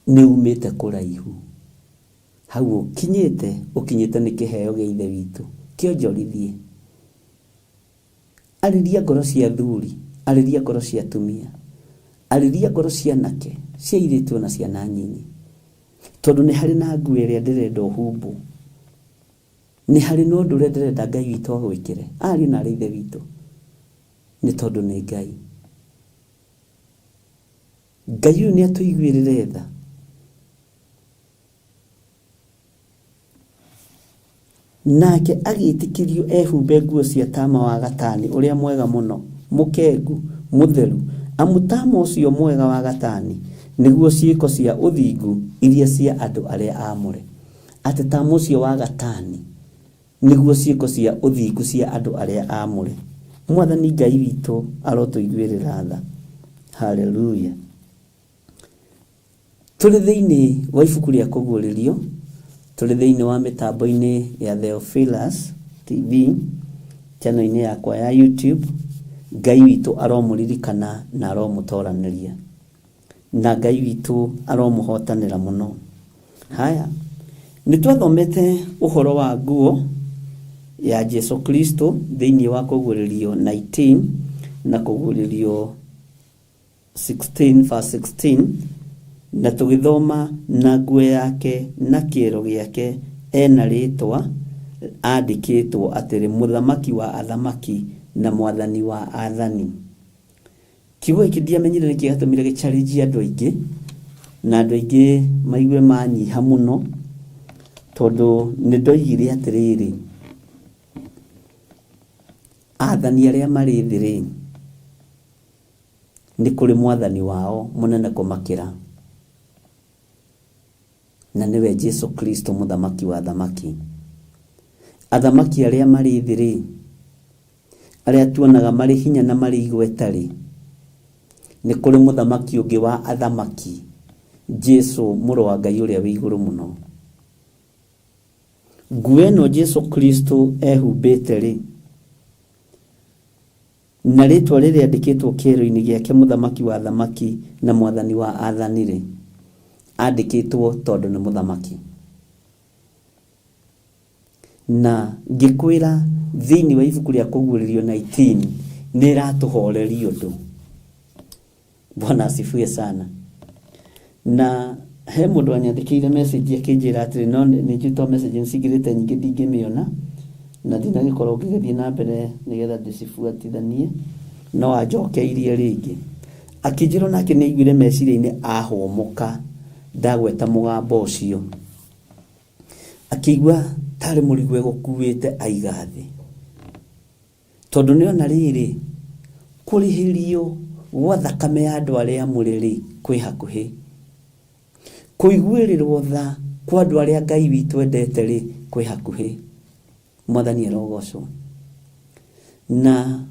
Nĩ umĩte kũraihu. Hau ũkinyĩte, ũkinyĩte nĩ kĩheo gĩa ithe witũ. Kĩonjorithie. Arĩria ngoro cia athuri, arĩria ngoro cia atumia, arĩria ngoro cia anake, cia airĩtu ona ciana nyinyi. Tondũ nĩ harĩ na nguo ĩrĩa ndĩrenda ũhumbwo. Nĩ harĩ na ũndũ ũrĩa ndĩrenda Ngai witũ agwĩkĩre. Ariũ na arĩ ithe witũ. Nĩ tondũ nĩ Ngai. Ngai ũyũ nĩ atũiguĩrĩre tha. Nake agĩĩtĩkĩrio ehumbe nguo cia tama wa gatani ũrĩa mwega mũno, mũkengu, mũtheru, amu tama ũcio mwega wa gatani nĩguo ciĩko cia ũthingu iria cia andũ arĩa aamũre. Atĩ tama ũcio wa gatani nĩguo ciĩko cia ũthingu cia andũ arĩa aamũre. Mwathani Ngai witũ arotũiguĩrĩra tha. Haleluya. Tũrĩ thĩinĩ wa ibuku rĩa kũguũrĩrio, tũrĩ thĩinĩ wa mĩtambo-inĩ ya Theophilus TV, channel-inĩ yakwa ya YouTube. Ngai witũ aromũririkana na aromũtoranĩria. Na Ngai witũ aromũhotanĩra mũno. Haya, nĩ twathomete ũhoro wa nguo ya Jesu Kristo thĩinĩ wa kũguũrĩrio 19 na kũguũrĩrio 16 verse 16, na tũgĩthoma na nguo yake na kĩero gĩake ena rĩtwa andĩkĩtwo atĩrĩ, mũthamaki wa athamaki na mwathani wa athani. Kiugo gĩkĩ ndiamenyire nĩkĩ gĩatũmire gĩcharĩnjie andũ aingĩ, na andũ aingĩ maigue manyiha mũno, tondũ nĩ ndoigire atĩrĩrĩ, athani arĩa marĩ thĩ rĩ, nĩ kũrĩ mwathani wao mũnene kũmakĩra, na nĩwe Jesu Kristo mũthamaki wa athamaki. Athamaki arĩa marĩ thĩ rĩ, arĩa tuonaga marĩ hinya na marĩ igweta rĩ, nĩ kũrĩ mũthamaki ũngĩ wa athamaki, Jesu mũrũ wa Ngai ũrĩa wĩ igũrũ mũno. Nguo ĩno Jesu Kristo ehumbĩte rĩ, na rĩtwa rĩrĩa rĩandĩkĩtwo kĩero-inĩ gĩake mũthamaki wa athamaki na mwathani wa athani rĩ, andĩkĩtwo tondũ nĩ mũthamaki. Na ngĩkwĩra thĩinĩ wa ibuku rĩa kũguũrĩrio 19 nĩ ĩratũhoreria ũndũ. Bwana asifiwe sana. Na he mũndũ wanyandĩkĩire message akĩnjĩra atĩrĩ, no nĩ njũĩ to message nĩ cingĩrĩte nyingĩ ndingĩmĩona, na ndinagĩkorwo ngĩgĩthiĩ na mbere nĩgetha ndĩcibuatithanie, no anjokeirie rĩngĩ. Akĩnjĩra onake nĩ aiguire meciria-inĩ ahũmũka ndagweta mũgambo ũcio. Akĩigua tarĩ mũrigo egũkuĩte aiga thĩ. Tondũ nĩona rĩrĩ, kũrĩhĩrio gwa thakame ya andũ arĩa amũre rĩ, kwĩ hakuhĩ. Kũiguĩrĩrwo tha kwa andũ arĩa Ngai witũ endete rĩ, kwĩ hakuhĩ. Mwathani arogocwo. Na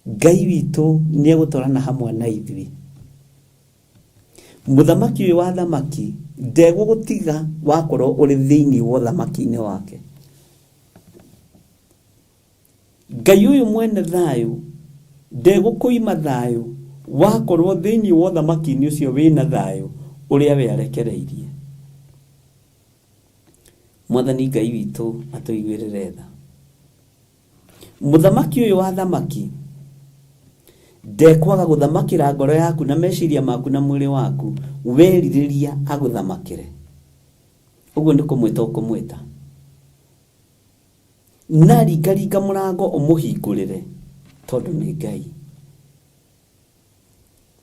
Ngai witũ nĩ egũtwarana hamwe na ithuĩ. Mũthamaki ũyũ wa athamaki ndegũgũtiga wakorwo ũrĩ thĩinĩ wa ũthamaki-inĩ wake. Ngai ũyũ mwene thayũ ndegũkũima thayũ wakorwo thĩinĩ wa ũthamaki-inĩ ũcio wĩna thayũ ũrĩa we arekereirie. Mwathani Ngai witũ atũiguĩrĩre tha. Mũthamaki ũyũ wa athamaki ndekwaga gũthamakĩra ngoro yaku na meciria maku na mwĩrĩ waku werirĩria agũthamakĩre. Ũguo nĩ kũmwĩta ũkũmwĩta. Na ringaringa mũrango ũmũhingũrĩre tondũ nĩ Ngai.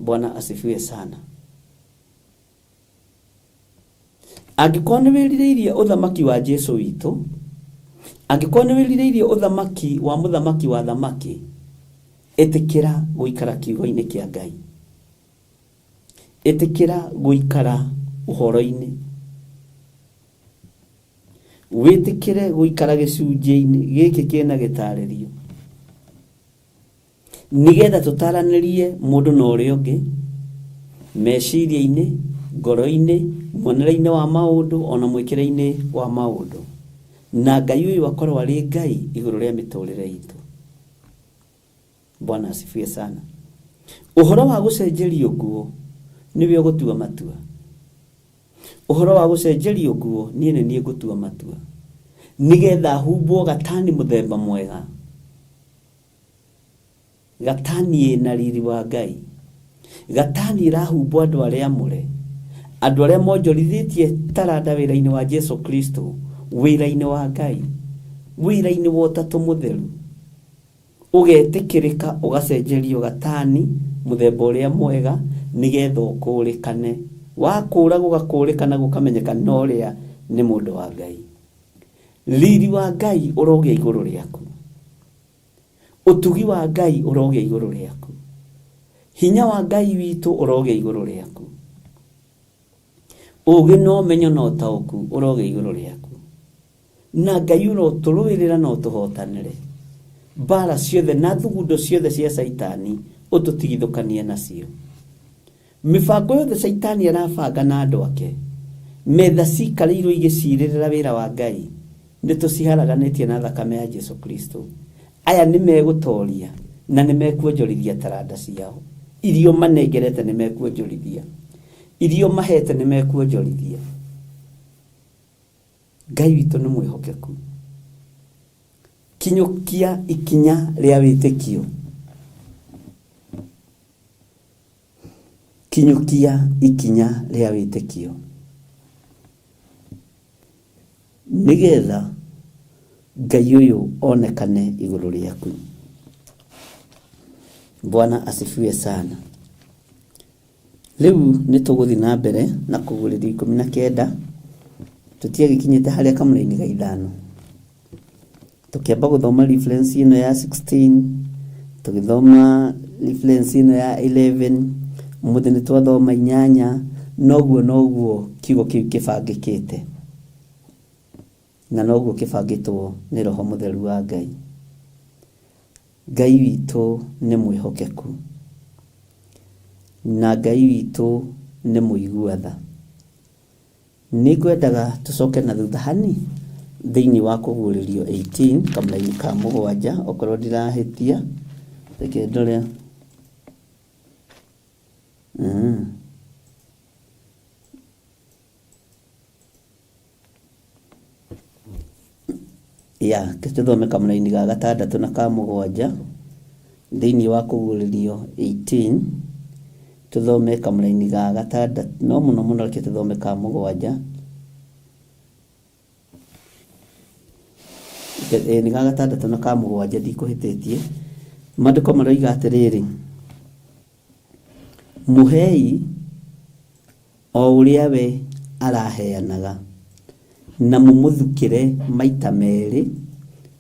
Bwana asifiwe sana. Angĩkorwo nĩ wĩrirĩirie ũthamaki wa Jesu witũ, angĩkorwo nĩ wĩrirĩirie ũthamaki wa mũthamaki wa athamaki, ĩtĩkĩra gũikara kiugo-inĩ kĩa Ngai. Ĩtĩkĩra gũikara ũhoro-inĩ. Wĩtĩkĩre gũikara gĩcunjĩ-inĩ gĩkĩ kĩna gĩtarĩrio nĩgetha tũtaranĩrie mũndũ na ũrĩa ũngĩ meciria-inĩ, ngoro-inĩ, muonere-inĩ wa maũndũ ona mwĩkĩre-inĩ wa maũndũ, na Ngai ũyũ akorwo arĩ Ngai igũrũ rĩa mĩtũrĩre itũ. Bwana asifiwe sana. Ũhoro wa gũcenjerio nguo nĩwe ũgũtua matua. Ũhoro wa gũcenjerio nguo niĩ nĩ niĩ ngũtua matua nĩgetha humbwo gatani mũthemba mwega, gatani ĩna riri wa Ngai, gatani ĩrahumbwo andũ arĩa amũre, andũ arĩa monjorithĩtie taranda wĩra-inĩ wa Jesu Kristo, wĩra-inĩ wa Ngai, wĩra-inĩ wa Ũtatũ Mũtheru. Ũgetĩkĩrĩka ũgacenjerio gatani mũthemba ũrĩa mwega nĩgetha ũkũrĩkane. Wakũra gũgakũrĩkana gũkamenyeka na ũrĩa nĩ mũndũ wa Ngai. Riri wa Ngai ũrogĩa igũrũ rĩaku, ũtugi wa Ngai ũrogĩa igũrũ rĩaku, hinya wa Ngai witũ ũrogĩa igũrũ rĩaku, ũgĩ na ũmenyo na ũtaũku ũrogĩa igũrũ rĩaku, na Ngai ũrotũrũĩrĩra na ũtũhotanĩre mbara ciothe na thugundo ciothe cia Caitani ũtũtigithũkanie nacio. Mĩbango yothe Caitani arabanga na andũ ake, metha cikarĩirwo igĩcirĩrĩra wĩra wa Ngai, nĩ tũciharaganĩtie na thakame ya Jesu Kristo. Aya nĩ megũtoria na nĩ mekuonjorithia taranda ciao. Irio manengerete nĩ mekuonjorithia, irio mahete nĩ mekuonjorithia. Ngai witũ nĩ mwĩhokeku. Kinyũkia ikinya rĩa wĩtĩkio, kinyũkia ikinya rĩa wĩtĩkio nĩgetha Ngai ũyũ onekane igũrũ rĩaku. Bwana asifiwe sana. Rĩu nĩ tũgũthiĩ na mbere na kũgũrĩrio 19 tũtiagĩkinyĩte harĩa kamũra-inĩ ga 5. Tũkĩamba gũthoma reference ĩno ya 16, tũgĩthoma reference ĩno ya 11, ũmũthĩ nĩ twathoma 8, noguo noguo kiugo kĩu kĩbangĩkĩte na noguo kĩbangĩtwo nĩ Roho Mũtheru wa Ngai. Ngai witũ nĩ mwĩhokeku na Ngai witũ nĩ mũigua tha. Nĩ ngwendaga tũcoke na thutha hani thĩinĩ wa kũguũrĩrio 18 kamũra-inĩ ka 7, okorwo ndirahĩtia, reke ndore. Ya, tũthome kamũra-inĩ ga 6 na ka 7 thĩinĩ wa kũguũrĩrio 18, tũthome kamũra-inĩ ga 6, no mũno mũno reke tũthome ka 7. Nĩ ga 6 na ka 7 ndikũhĩtĩtie. Maandĩko maroiga atĩrĩrĩ, mũhei o ũrĩa we araheanaga na mũmũthukĩre maita merĩ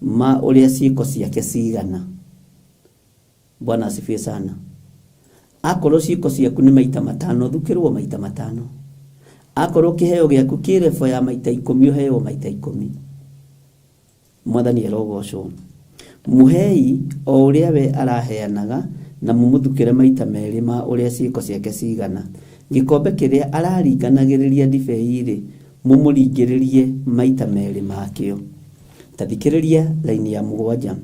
ma ũrĩa ciĩko ciake cigana. Bwana asifiwe sana. Akorwo ciĩko ciaku nĩ maita 5, thukĩrwo maita 5. Akorwo kĩheo gĩaku kĩ level ya maita 10, ũheo maita 10. Mwathani arogocwo. Mũhei o ũrĩa we araheanaga na mũmũthukĩre maita merĩ ma ũrĩa ciĩko ciake cigana. Gĩkombe kĩrĩa araringanagĩrĩria ndibei-rĩ, mũmũringĩrĩrie maita merĩ makĩo. Ta thikĩrĩria raini ya 7.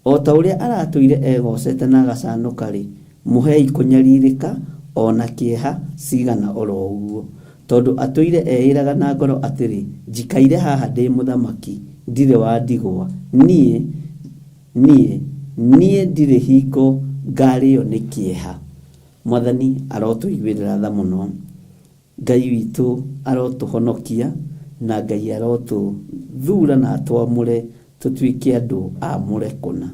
O ta ũrĩa aratũire egocete na agacanũka-rĩ, mũhei kũnyarirĩka ona kĩeha cigana oro ũguo. Tondũ atũire eĩraga na ngoro atĩrĩ, njikaire haha ndĩ mũthamaki, ndirĩ wa ndigwa, niĩ niĩ niĩ ndirĩ hingo ngarĩo nĩ kĩeha. Mwathani arotũiguĩrĩra tha mũno. Ngai witũ arotũhonokia na Ngai arotũthura na atwamũre tũtuĩke andũ amũre kũna.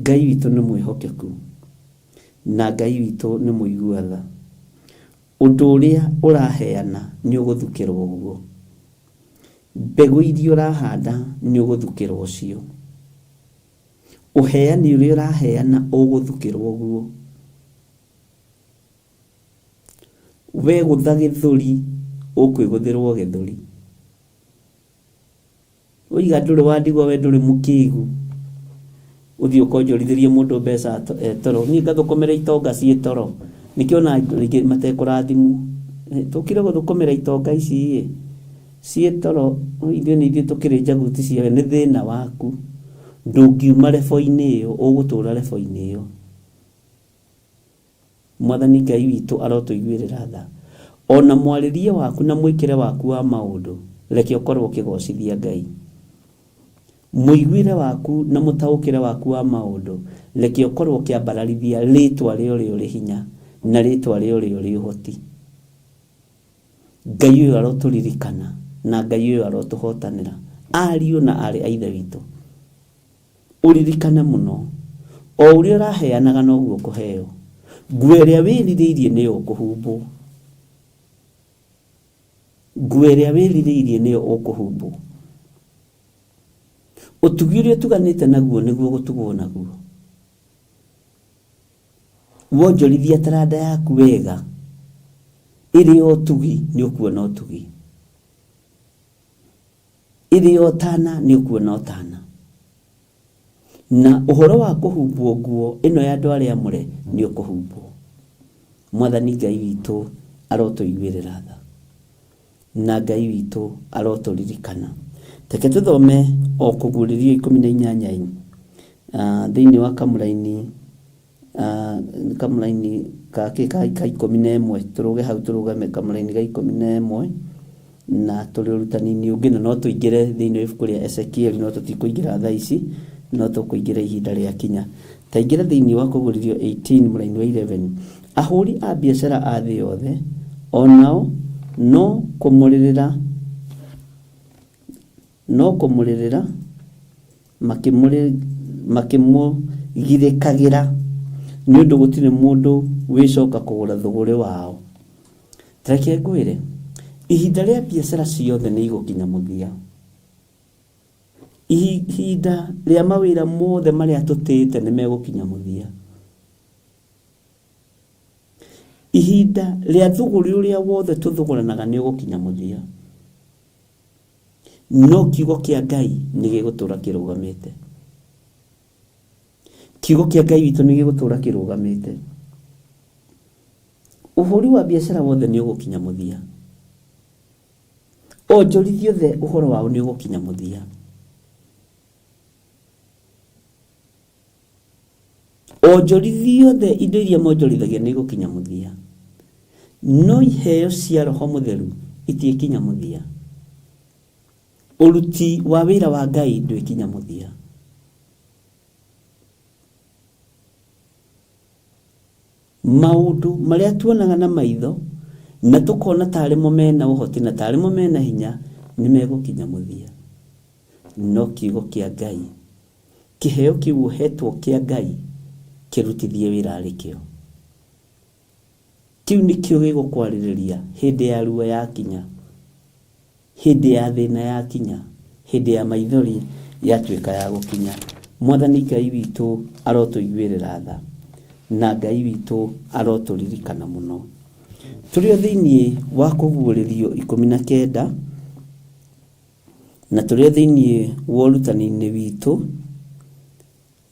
Ngai witũ nĩ mwĩhokeku na Ngai witũ nĩ mũigua tha. Ũndũ ũrĩa ũraheana nĩ ũgũthukĩrwo guo. Mbegũ iria ũrahanda nĩ ũgũthukĩrwo cio. Ũheani ũrĩa ũraheana ũgũthukĩrwo guo. We gũtha gĩthũri ũkwĩgũthĩrwo gĩthũri. Ũiga ndũrĩ wa ndigwa we ndũrĩ mũkĩgu. Ũthiĩ ũkonjorithĩrie mũndũ mbeca toro. Niĩ ngathũkũmĩra itonga ciĩ toro. Nĩkĩo ona andũ aingĩ matekũrathimwo. Tũkire gũthũkũmĩra itonga ici ĩ ciĩ toro, ithuĩ nĩ ithuĩ tũkĩrĩ njaguti ciao, nĩ thĩna waku. Ndũngiuma rebo-inĩ ĩyo, ũgũtũra rebo-inĩ ĩyo. Mwathani Ngai witũ arotũiguĩrĩra tha. Ona mwarĩrie waku na mwĩkĩre waku wa maũndũ, reke ũkorwo ũkĩgocithia Ngai. Mũiguĩre waku na mũtaũkĩre waku wa maũndũ, reke ũkorwo ũkĩambararithia rĩtwa rĩa ũrĩa ũrĩ hinya na rĩtwa rĩa ũrĩa ũrĩ ũhoti. Ngai ũyũ arotũririkana na Ngai ũyũ arotũhotanĩra. Ariũ na aarĩ a Ithe witũ, ũririkane mũno, o ũrĩa ũraheanaga noguo ũkũheo. Nguo ĩrĩa wĩrirĩirie nĩyo ũkũhumbwo. Nguo ĩrĩa wĩrirĩirie nĩyo ũkũhumbwo. Ũtugi ũrĩa ũtuganĩte naguo nĩguo ũgũtugwo naguo. Wonjorithia taranda yaku wega, ĩrĩ ya ũtugi nĩ ũkuona ũtugi. Ĩrĩ ya ũtana nĩ ũkuona ũtana. Na ũhoro wa kũhumbwo nguo ĩno ya andũ arĩa amũre nĩ ũkũhumbwo. Mwathani Ngai witũ arotũiguĩrĩra tha. Na Ngai witũ arotũririkana. Reke tũthome o kũguũrĩrio 18 thĩinĩ wa kamũraini kamũraini ka ka 11, tũrũge hau tũrũgame kamũraini ga 11 na tũrĩ ũrutani-inĩ ũngĩ, na no tũingĩre thĩinĩ wa ibuku rĩa Ezekiel, no tũtikũingĩra thaa ici, no tũkũingĩra ihinda rĩa kinya. Taingĩra thĩinĩ wa kũguũrĩrio 18 mũraini wa 11. Ahũri a biacara a thĩ yothe onao no kũmũrĩrĩra makĩmũgirĩkagĩra nĩ ũndũ gũtirĩ mũndũ wĩcoka kũgũra thũgũrĩ wao. Reke ngwĩre, ihinda rĩa biacara ciothe nĩ igũkinya mũthia. Ihinda rĩa mawĩra mothe marĩa tũtĩĩte nĩ megũkinya mũthia. Ihinda rĩa thũgũrĩ ũrĩa wothe tũthũgũranaga nĩ ũgũkinya mũthia. No kiugo kĩa Ngai nĩ gĩgũtũra kĩrũgamĩte. Kiugo kĩa Ngai witũ nĩ gĩgũtũra kĩrũgamĩte. Ũhũri wa biacara wothe nĩ ũgũkinya mũthia. Onjorithia othe ũhoro wao nĩ ũgũkinya mũthia. Onjorithia othe indo iria monjorithagia nĩ igũkinya mũthia. No iheo cia Roho Mũtheru itiĩkinya mũthia. Ũruti wa wĩra wa Ngai ndwĩkinya mũthia. Maũndũ marĩa tuonaga na maitho na tũkona tarĩ mo mena ũhoti na tarĩ mo mena hinya nĩ megũkinya mũthia. No kiugo kĩa Ngai, kĩheo kĩu ũhetwo kĩa Ngai kĩrutithie wĩra arĩ kĩo. Kĩu nĩkĩo gĩgũkwarĩrĩria hĩndĩ ya ruo yakinya, hĩndĩ ya thĩna yakinya, hĩndĩ ya maithori yatuĩka ya gũkinya. Mwathani Ngai witũ arotũiguĩrĩra tha na Ngai witũ arotũririkana mũno. Tũrĩ o thĩinĩ wa kũguũrĩrio 19 na tũrĩ o thĩinĩ wa ũrutani-inĩ witũ,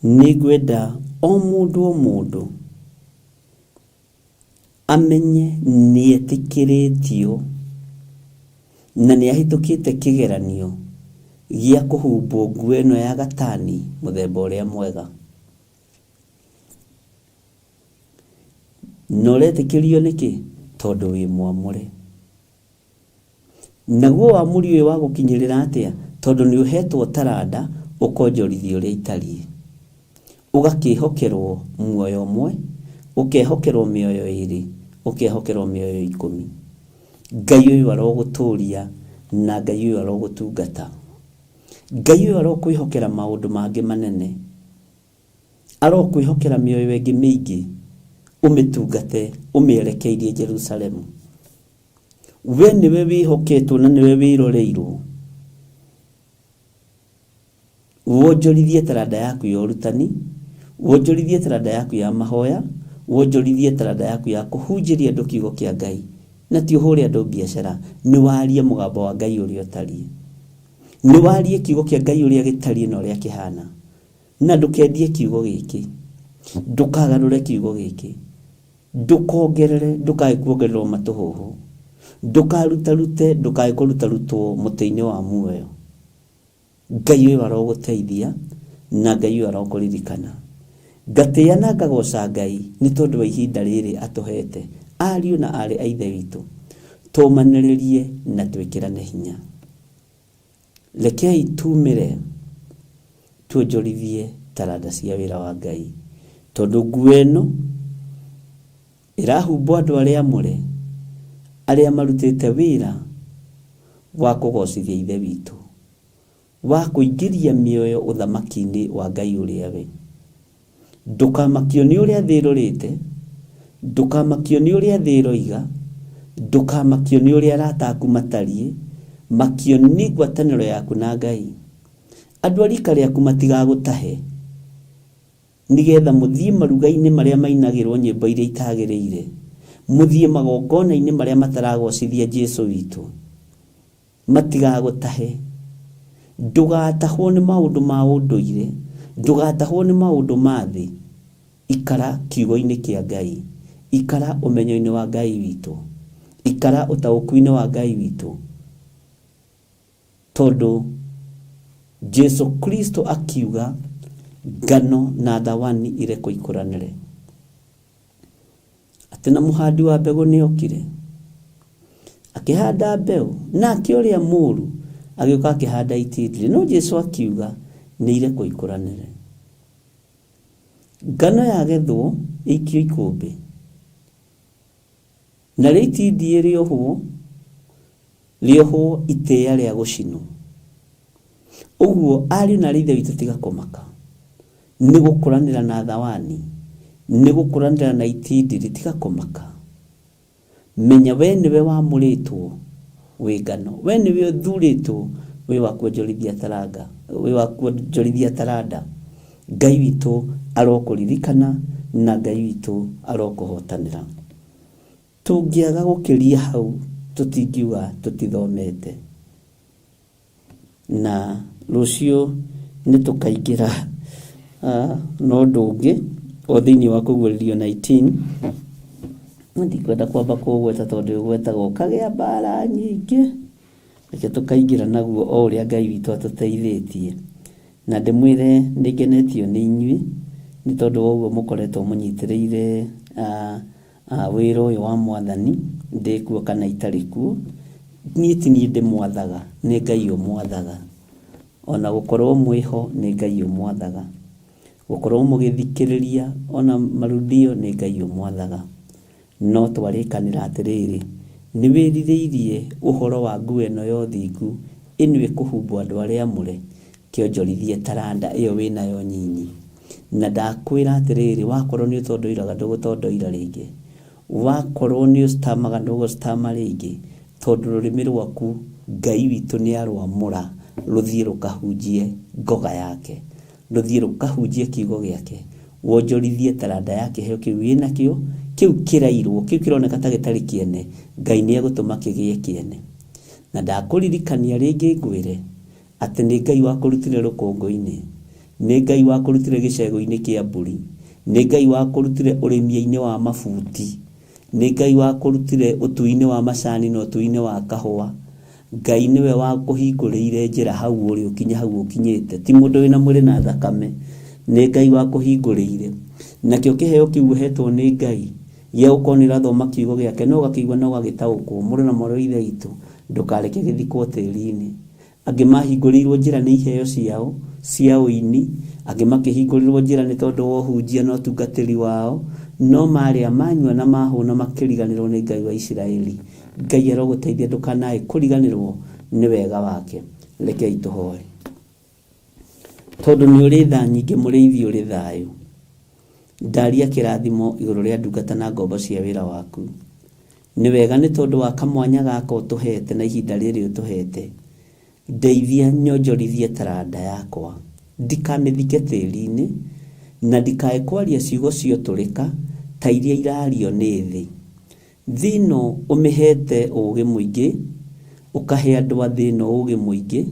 nĩ ngwenda o mũndũ o mũndũ amenye nĩ etĩkĩrĩtio na nĩ ahĩtũkĩte kĩgeranio gĩa kũhumbwo nguo ĩno ya gatani mũthemba ũrĩa mwega. Na ũretĩkĩrio nĩkĩ? Tondũ wĩ mwamũre. Naguo wamũri ũyũ wa gũkinyĩrĩra atĩa? Tondũ nĩ ũhetwo taranda ũkonjorithia ũrĩa itariĩ. Ũgakĩhokerwo muoyo ũmwe, ũkehokerwo mĩoyo ĩrĩ, ũkehokerwo mĩoyo 10. Ngai ũyũ arogũtũria na Ngai ũyũ arogũtungata. Ngai ũyũ arokwĩhokera maũndũ mangĩ manene. Arokwĩhokera mĩoyo ĩngĩ mĩingĩ, ũmĩtungate, ũmĩerekeirie Jerusalemu. We nĩwe wĩhoketwo na nĩwe wĩroreirwo. Wonjorithie taranda yaku ya ũrutani, wonjorithie taranda yaku ya mahoya, wonjorithie taranda yaku ya kũhunjĩria andũ kiugo kĩa Ngai. Na ti ũhũre andũ biacara, nĩ warie mũgambo wa Ngai ũrĩa ũtariĩ. Nĩ warie kiugo kĩa Ngai ũrĩa gĩtariĩ na ũrĩa kĩhana. Na ndũkendie kiugo gĩkĩ. Ndũkagarũre kiugo gĩkĩ. Ndũkongerere, ndũkae kuongererwo matũhũhũ. Ndũkarutarute, ndũkae kũrutarutwo mũtĩ-inĩ wa muoyo. Ngai ũyũ arogũteithia na Ngai ũyũ arokũririkana. Ngatĩĩa na ngagoca Ngai nĩ tondũ wa ihinda rĩrĩ atũhete ariũ na aarĩ a Ithe witũ. Tũmanĩrĩrie na twĩkĩrane hinya. Rekei tumĩre tuonjorithie taranda cia wĩra wa Ngai, tondũ nguo ĩno ĩrahumbwo andũ arĩa amũre, arĩa marutĩte wĩra wa kũgocithia Ithe witũ, wa kũingĩria mĩoyo ũthamaki-inĩ wa Ngai ũrĩa we. Ndũkamakio nĩ ũrĩa thĩ ĩrorĩte, ndũkamakio nĩ ũrĩa thĩ ĩroiga, ndũkamakio nĩ ũrĩa arata aku matariĩ, makio nĩ ngwatanĩro yaku na Ngai. Andũ a rika rĩaku matigagũtahe nĩgetha mũthiĩ maruga-inĩ marĩa mainagĩrwo nyĩmbo iria itagĩrĩire, mũthiĩ magongona-inĩ marĩa mataragocithia Jesu witũ. Matigagũtahe. Ndũgatahwo nĩ maũndũ ma ũndũire, ndũgatahwo nĩ maũndũ ma thĩ. Ikara kiugo-inĩ kĩa Ngai, ikara ũmenyo-inĩ wa Ngai witũ, ikara ũtaũku-inĩ wa Ngai witũ, tondũ Jesu Kristo akiuga ngano na thawani irekwo ikũranĩre. Atĩ na mũhandi wa mbegũ nĩ okire akĩhanda mbeũ, nake ũrĩa mũũru agĩũka akĩhanda itindiĩ, no Jesu akiuga nĩ irekwo ikũranĩre. Ngano yagethwo ĩikio ikũmbĩ, narĩo itindiĩ rĩohwo, rĩohwo itĩĩa rĩa gũcinwo. Ũguo ariũ na aarĩ a Ithe witũ tiga kũmaka, nĩ gũkũranĩra na thawani, nĩ gũkũranĩra na itindiri, tiga kũmaka. Menya we nĩwe wamũrĩtwo wĩ ngano, we nĩwe ũthurĩtwo wĩ wa kuonjorithia taranga, wĩ wa kuonjorithia taranda. Ngai witũ arokũririkana na Ngai witũ arokũhotanĩra. Tũngĩaga gũkĩria hau tũtingiuga tũtithomete. Na rũciũ nĩ tũkaingĩra na ũndũ ũngĩ o thĩinĩ wa kũguũrĩrio 19. Ndikwenda kwamba kũũgweta tondũ ũgwetaga ũkagĩa mbara nyingĩ. Reke tũkaingĩra naguo o ũrĩa Ngai witũ atũteithĩtie. Na ndĩmwĩre nĩ ngenetio nĩ inyuĩ nĩ tondũ wa ũguo mũkoretwo mũnyitĩrĩire wĩra ũyũ wa Mwathani, ndĩ kuo kana itarĩ kuo. Niĩ ti niĩ ndĩmwathaga, nĩ Ngai ũmwathaga. Ona gũkorwo mwĩho nĩ Ngai ũmwathaga. Gũkorwo mũgĩthikĩrĩria ona marudio nĩ Ngai ũmwathaga. No twarĩkanĩra atĩrĩrĩ, nĩ wĩrirĩirie ũhoro wa nguo ĩno ya ũthingu ĩno ĩkũhumbwo andũ arĩa amũre, kĩonjorithie taranda ĩyo wĩnayo nyinyi. Na ndakwĩra atĩrĩrĩ, wakorwo nĩ ũtondoiraga ndũgũtondoira rĩngĩ, wakorwo nĩ ũcitamaga ndũgũcitama rĩngĩ, tondũ rũrĩmĩ rwaku Ngai witũ nĩ arwamũra rũthiĩ rũkahunjie ngoga yake, rũthiĩ rũkahunjie kiugo gĩake, wonjorithie taranda ya kĩheo kĩu wĩnakĩo, kĩu kĩrairwo, kĩu kĩroneka ta gĩtarĩ kĩene, Ngai nĩ egũtũma kĩgĩe kĩene. Na ndakũririkania rĩngĩ ngwĩre atĩ nĩ Ngai wakũrutire rũkũngũ-inĩ, nĩ Ngai wakũrutire gĩcegũ-inĩ kĩa mbũri, nĩ Ngai wakũrutire ũrĩmi-inĩ wa mabuti, nĩ Ngai wakũrutire ũtui-inĩ wa macani na ũtui-inĩ wa kahũa. Ngai nĩwe wakũhingũrĩire njĩra hau ũrĩ ũkinye hau ũkinyĩte, ti mũndũ wĩna mwĩrĩ na thakame, nĩ Ngai wakũhingũrĩire. Nakĩo kĩheo kĩu ũhetwo nĩ Ngai gĩa gũkorwo nĩ ũrathoma kiugo gĩake na ũgakĩigua na ũgagĩtaũkwo, mũrũ na mwarĩ wa Ithe witũ, ndũkareke gĩthikwo tĩri-inĩ. Angĩ mahingũrĩirwo njĩra nĩ iheo ciao cia ũini, angĩ makĩhingũrĩrwo njĩra nĩ tondũ wa ũhunjia na ũtungatĩri wao, no marĩa manyua na mahũna makĩriganĩrwo nĩ Ngai wa Isiraeli. Ngai arogũteithia ndũkanae kũriganĩrwo nĩ wega wake. Rekei tũhoe. Tondũ nĩ ũrĩ tha nyingĩ, mũrĩithi ũrĩ thayũ, ndaria kĩrathimo igũrũ rĩa ndungata na ngombo cia wĩra waku. Nĩ wega nĩ tondũ wa kamwanya gaka ũtũhete na ihinda rĩrĩ ũtũhete. Ndeithia nyonjorithie taranda yakwa, ndikamĩthike tĩri-inĩ, na ndikae kwaria ciugo cia ũtũrĩka ta iria irario nĩ thĩ. Thĩ ĩno ũmĩhete ũũgĩ mũingĩ, ũkahe andũ a thĩ ĩno ũũgĩ mũingĩ,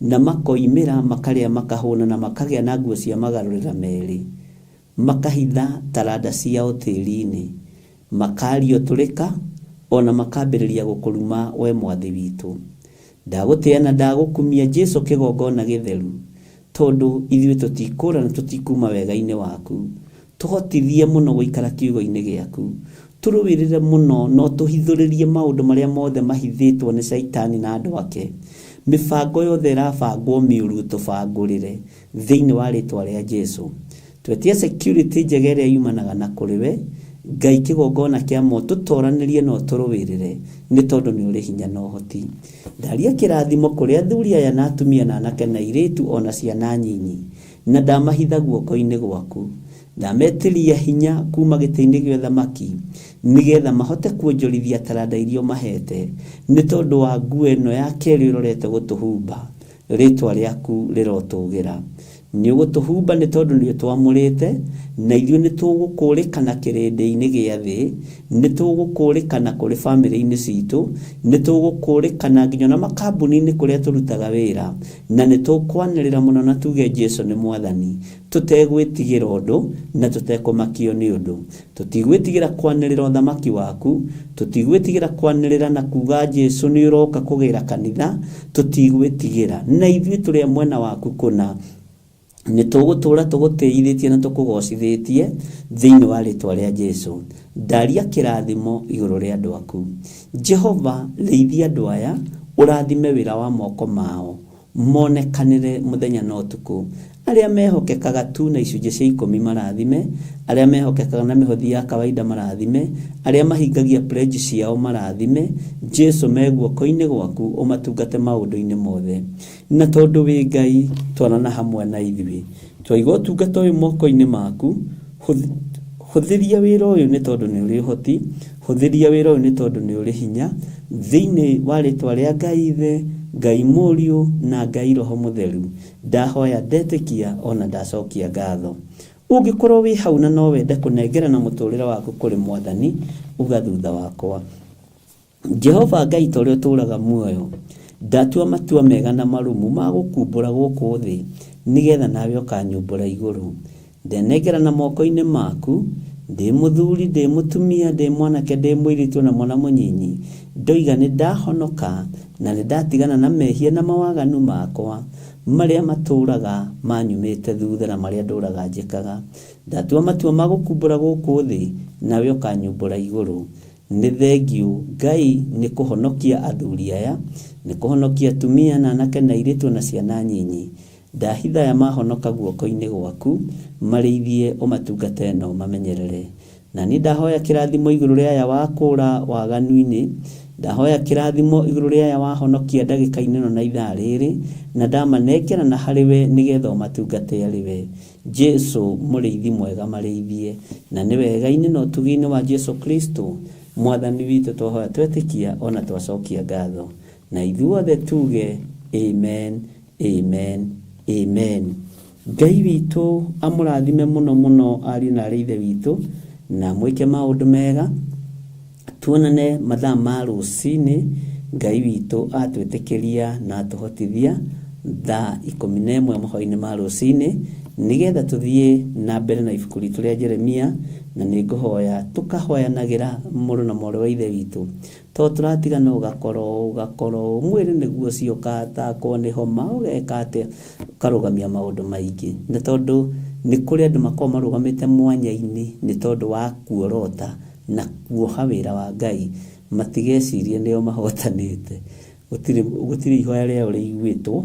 Na makoimĩra makarĩa makahũna na makagĩa na nguo cia magarũrĩra merĩ, makahitha taranda ciao tĩri-inĩ, makario tũrĩka ona makambĩrĩria gũkũruma we mwathi witũ. Ndagũtĩa na ndagũkumia Jesũ kĩgongona gĩtheru, tondũ ithuĩ tũtikũra na tũtikuma wega-inĩ waku. Tũhotithie mũno gũikara kiugo-inĩ gĩaku, tũrũĩrĩre mũno no tũhithũrĩrie maũndũ marĩa mothe mahithĩtwo nĩ Caitani na andũ ake. Mĩbango yothe ĩrabangwo mĩũru tũbangũrĩre thĩinĩ wa rĩtwa rĩa Jesũ. Twetie security njega ĩrĩa yumanaga na kũrĩ we Ngai kĩgongona kĩa mo, tũtoranĩrie na ũtũrũĩrĩre nĩ tondũ nĩ ũrĩ hinya na ũhoti. Ndaria kĩrathimo kũrĩ athuri aya na atumia na anake na airĩtu ona ciana nyinyi, na ndamahitha guoko-inĩ gwaku. Ndametĩria hinya kuma gĩtĩ-inĩ gĩa ũthamaki nĩgetha mahote kuonjorithia taranda iria ũmahete, nĩ tondũ wa nguo ĩno ya kerĩ ũrorete gũtũhumba. Rĩtwa rĩaku rĩrotũgĩra. Nĩ ũgũtũhumba nĩ tondũ nĩ ũtwamũrĩte, na ithuĩ nĩ tũgũkũrĩkana kĩrĩndĩ-inĩ gĩa thĩ, nĩ tũgũkũrĩkana kũrĩ bamĩrĩ-inĩ citũ, nĩ tũgũkũrĩkana nginya na makambuni-inĩ kũrĩa tũrutaga wĩra, na nĩ tũkwanĩrĩra mũno na tuge Jesũ nĩ mwathani, tũtegwĩtigĩra ũndũ na tũtekũmakio nĩ ũndũ. Tũtigwĩtigĩra kwanĩrĩra ũthamaki waku, tũtigwĩtigĩra kwanĩrĩra na kuga Jesũ nĩ ũroka kũgĩra kanitha, tũtigwĩtigĩra, na ithuĩ tũrĩ a mwena waku kũna. Nĩ tũgũtũũra tũgũtĩithĩtie na tũkũgocithĩtie thĩinĩ wa rĩtwa rĩa Jesũ. Ndaria kĩrathimo igũrũ rĩa andũ aku. Jehova, rĩithia andũ aya, ũrathime wĩra wa moko mao, monekanĩre mũthenya na ũtukũ. Arĩa mehokekaga tu na icunjĩ cia 10 marathime, arĩa mehokekaga na mĩhothi ya kawaida marathime, arĩa mahingagia pledge ciao marathime. Jesũ me guoko-inĩ gwaku ũmatungate maũndũ-inĩ mothe. Na tondũ wĩ Ngai twarana hamwe na ithuĩ, twaiga ũtungata ũyũ moko-inĩ maku. Hũthĩria wĩra ũyũ nĩ tondũ nĩ ũrĩ ũhoti, hũthĩria wĩra ũyũ nĩ tondũ nĩ ũrĩ hinya, thĩinĩ wa rĩtwa rĩa Ngai Ithe, Ngai Mũriũ na Ngai Roho Mũtheru. Ndahoya ndetĩkia ona ndacokia ngatho. Ũngĩkorwo wĩ hau na no wende kũnengerana mũtũrĩre waku kũrĩ Mwathani, uga thutha wakwa. Jehova Ngai ta ũrĩa ũtũũraga muoyo, ndatua matua mega na marũmu ma gũkumbũra gũkũ thĩ, nĩgetha nawe ũkanyumbũra igũrũ. Ndenengerana moko-inĩ maku, ndĩ mũthuri, ndĩ mũtumia, ndĩ mwanake, ndĩ mũirĩtu na mwana mũnyinyi. Ndoiga nĩ ndahonoka na nĩ ndatigana na mehia na mawaganu makwa marĩa matũũraga manyumĩte thutha na marĩa ndũraga njĩkaga. Ndatua matua ma gũkumbũra gũkũ thĩ, nawe ũkanyumbũra igũrũ. Nĩ thengiũ Ngai nĩ kũhonokia athuri aya, nĩ kũhonokia atumia na anake na airĩtu na ciana nyinyi. Ndahitha aya mahonoka guoko-inĩ gwaku, marĩithie ũmatungate na ũmamenyerere. Na niĩ ndahoya kĩrathimo igũrũ rĩa aya wakũra waganu-inĩ, ndahoya kĩrathimo igũrũ rĩa aya wahonokia ndagĩka-inĩ ĩno na ithaa rĩrĩ, na ndamanengera na harĩ we nĩgetha ũmatungate arĩ we. Jesũ mũrĩithi mwega marĩithie, na nĩ wega-inĩ na ũtugi-inĩ wa Jesũ Kristo Mwathani witũ twahoya twetĩkia ona twacokia ngatho. Na ithuothe tuge amen, amen, amen. Ngai witũ amũrathime mũno mũno ariũ na arĩ ithe witũ, na mwĩke maũndũ mega. Tuonane mathaa ma rũcinĩ, Ngai witũ atwĩtĩkĩria na atũhotithia thaa 11 mahoya-inĩ ma rũcinĩ, nĩgetha tũthiĩ na mbere na ibuku ritũ rĩa Jeremia, na nĩ ngũhoya tũkahoyanagĩra mũrũ na mwarĩ wa ithe witũ, to tũratigana ũgakorwo mwĩrĩ nĩguo ũcio ũkatakwo nĩ homa ũgeka atĩa, ũkarũgamia maũndũ maingĩ. Nĩ tondũ nĩ kũrĩ andũ makoragwo marũgamĩte mwanya-inĩ nĩ tondũ wa kuorota na kuoha wĩra wa Ngai, matigecirie nĩo mahotanĩte. Gũtirĩ ihoya rĩao rĩiguĩtwo.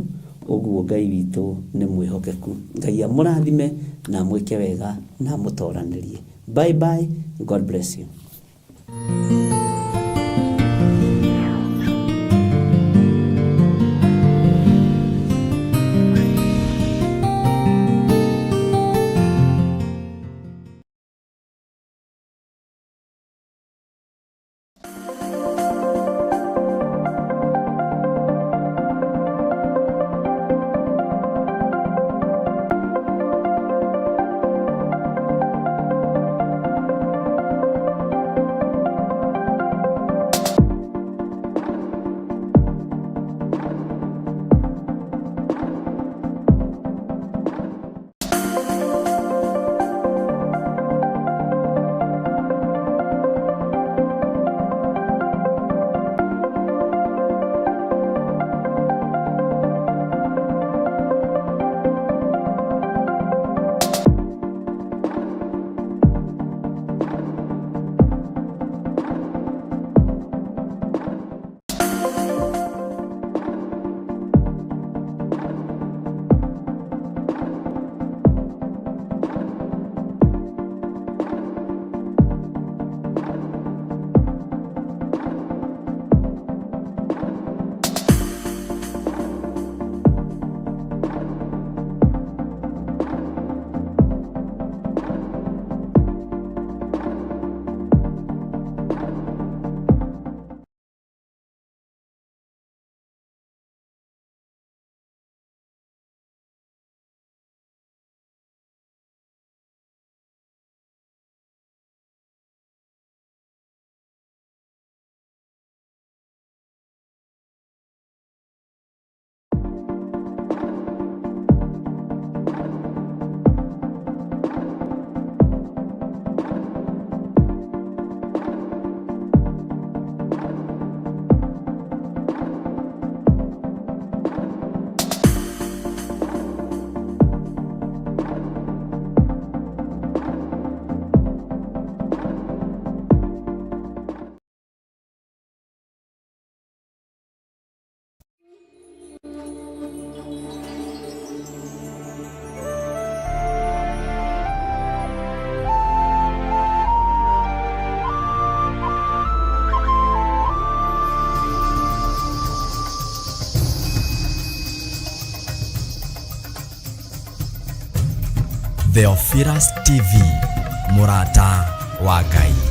Ũguo Ngai witũ nĩ mwĩhokeku. Ngai amũrathime na amwĩke wega na amũtoranĩrie. Bye bye. God bless you. Theophilus TV, mũrata wa Ngai.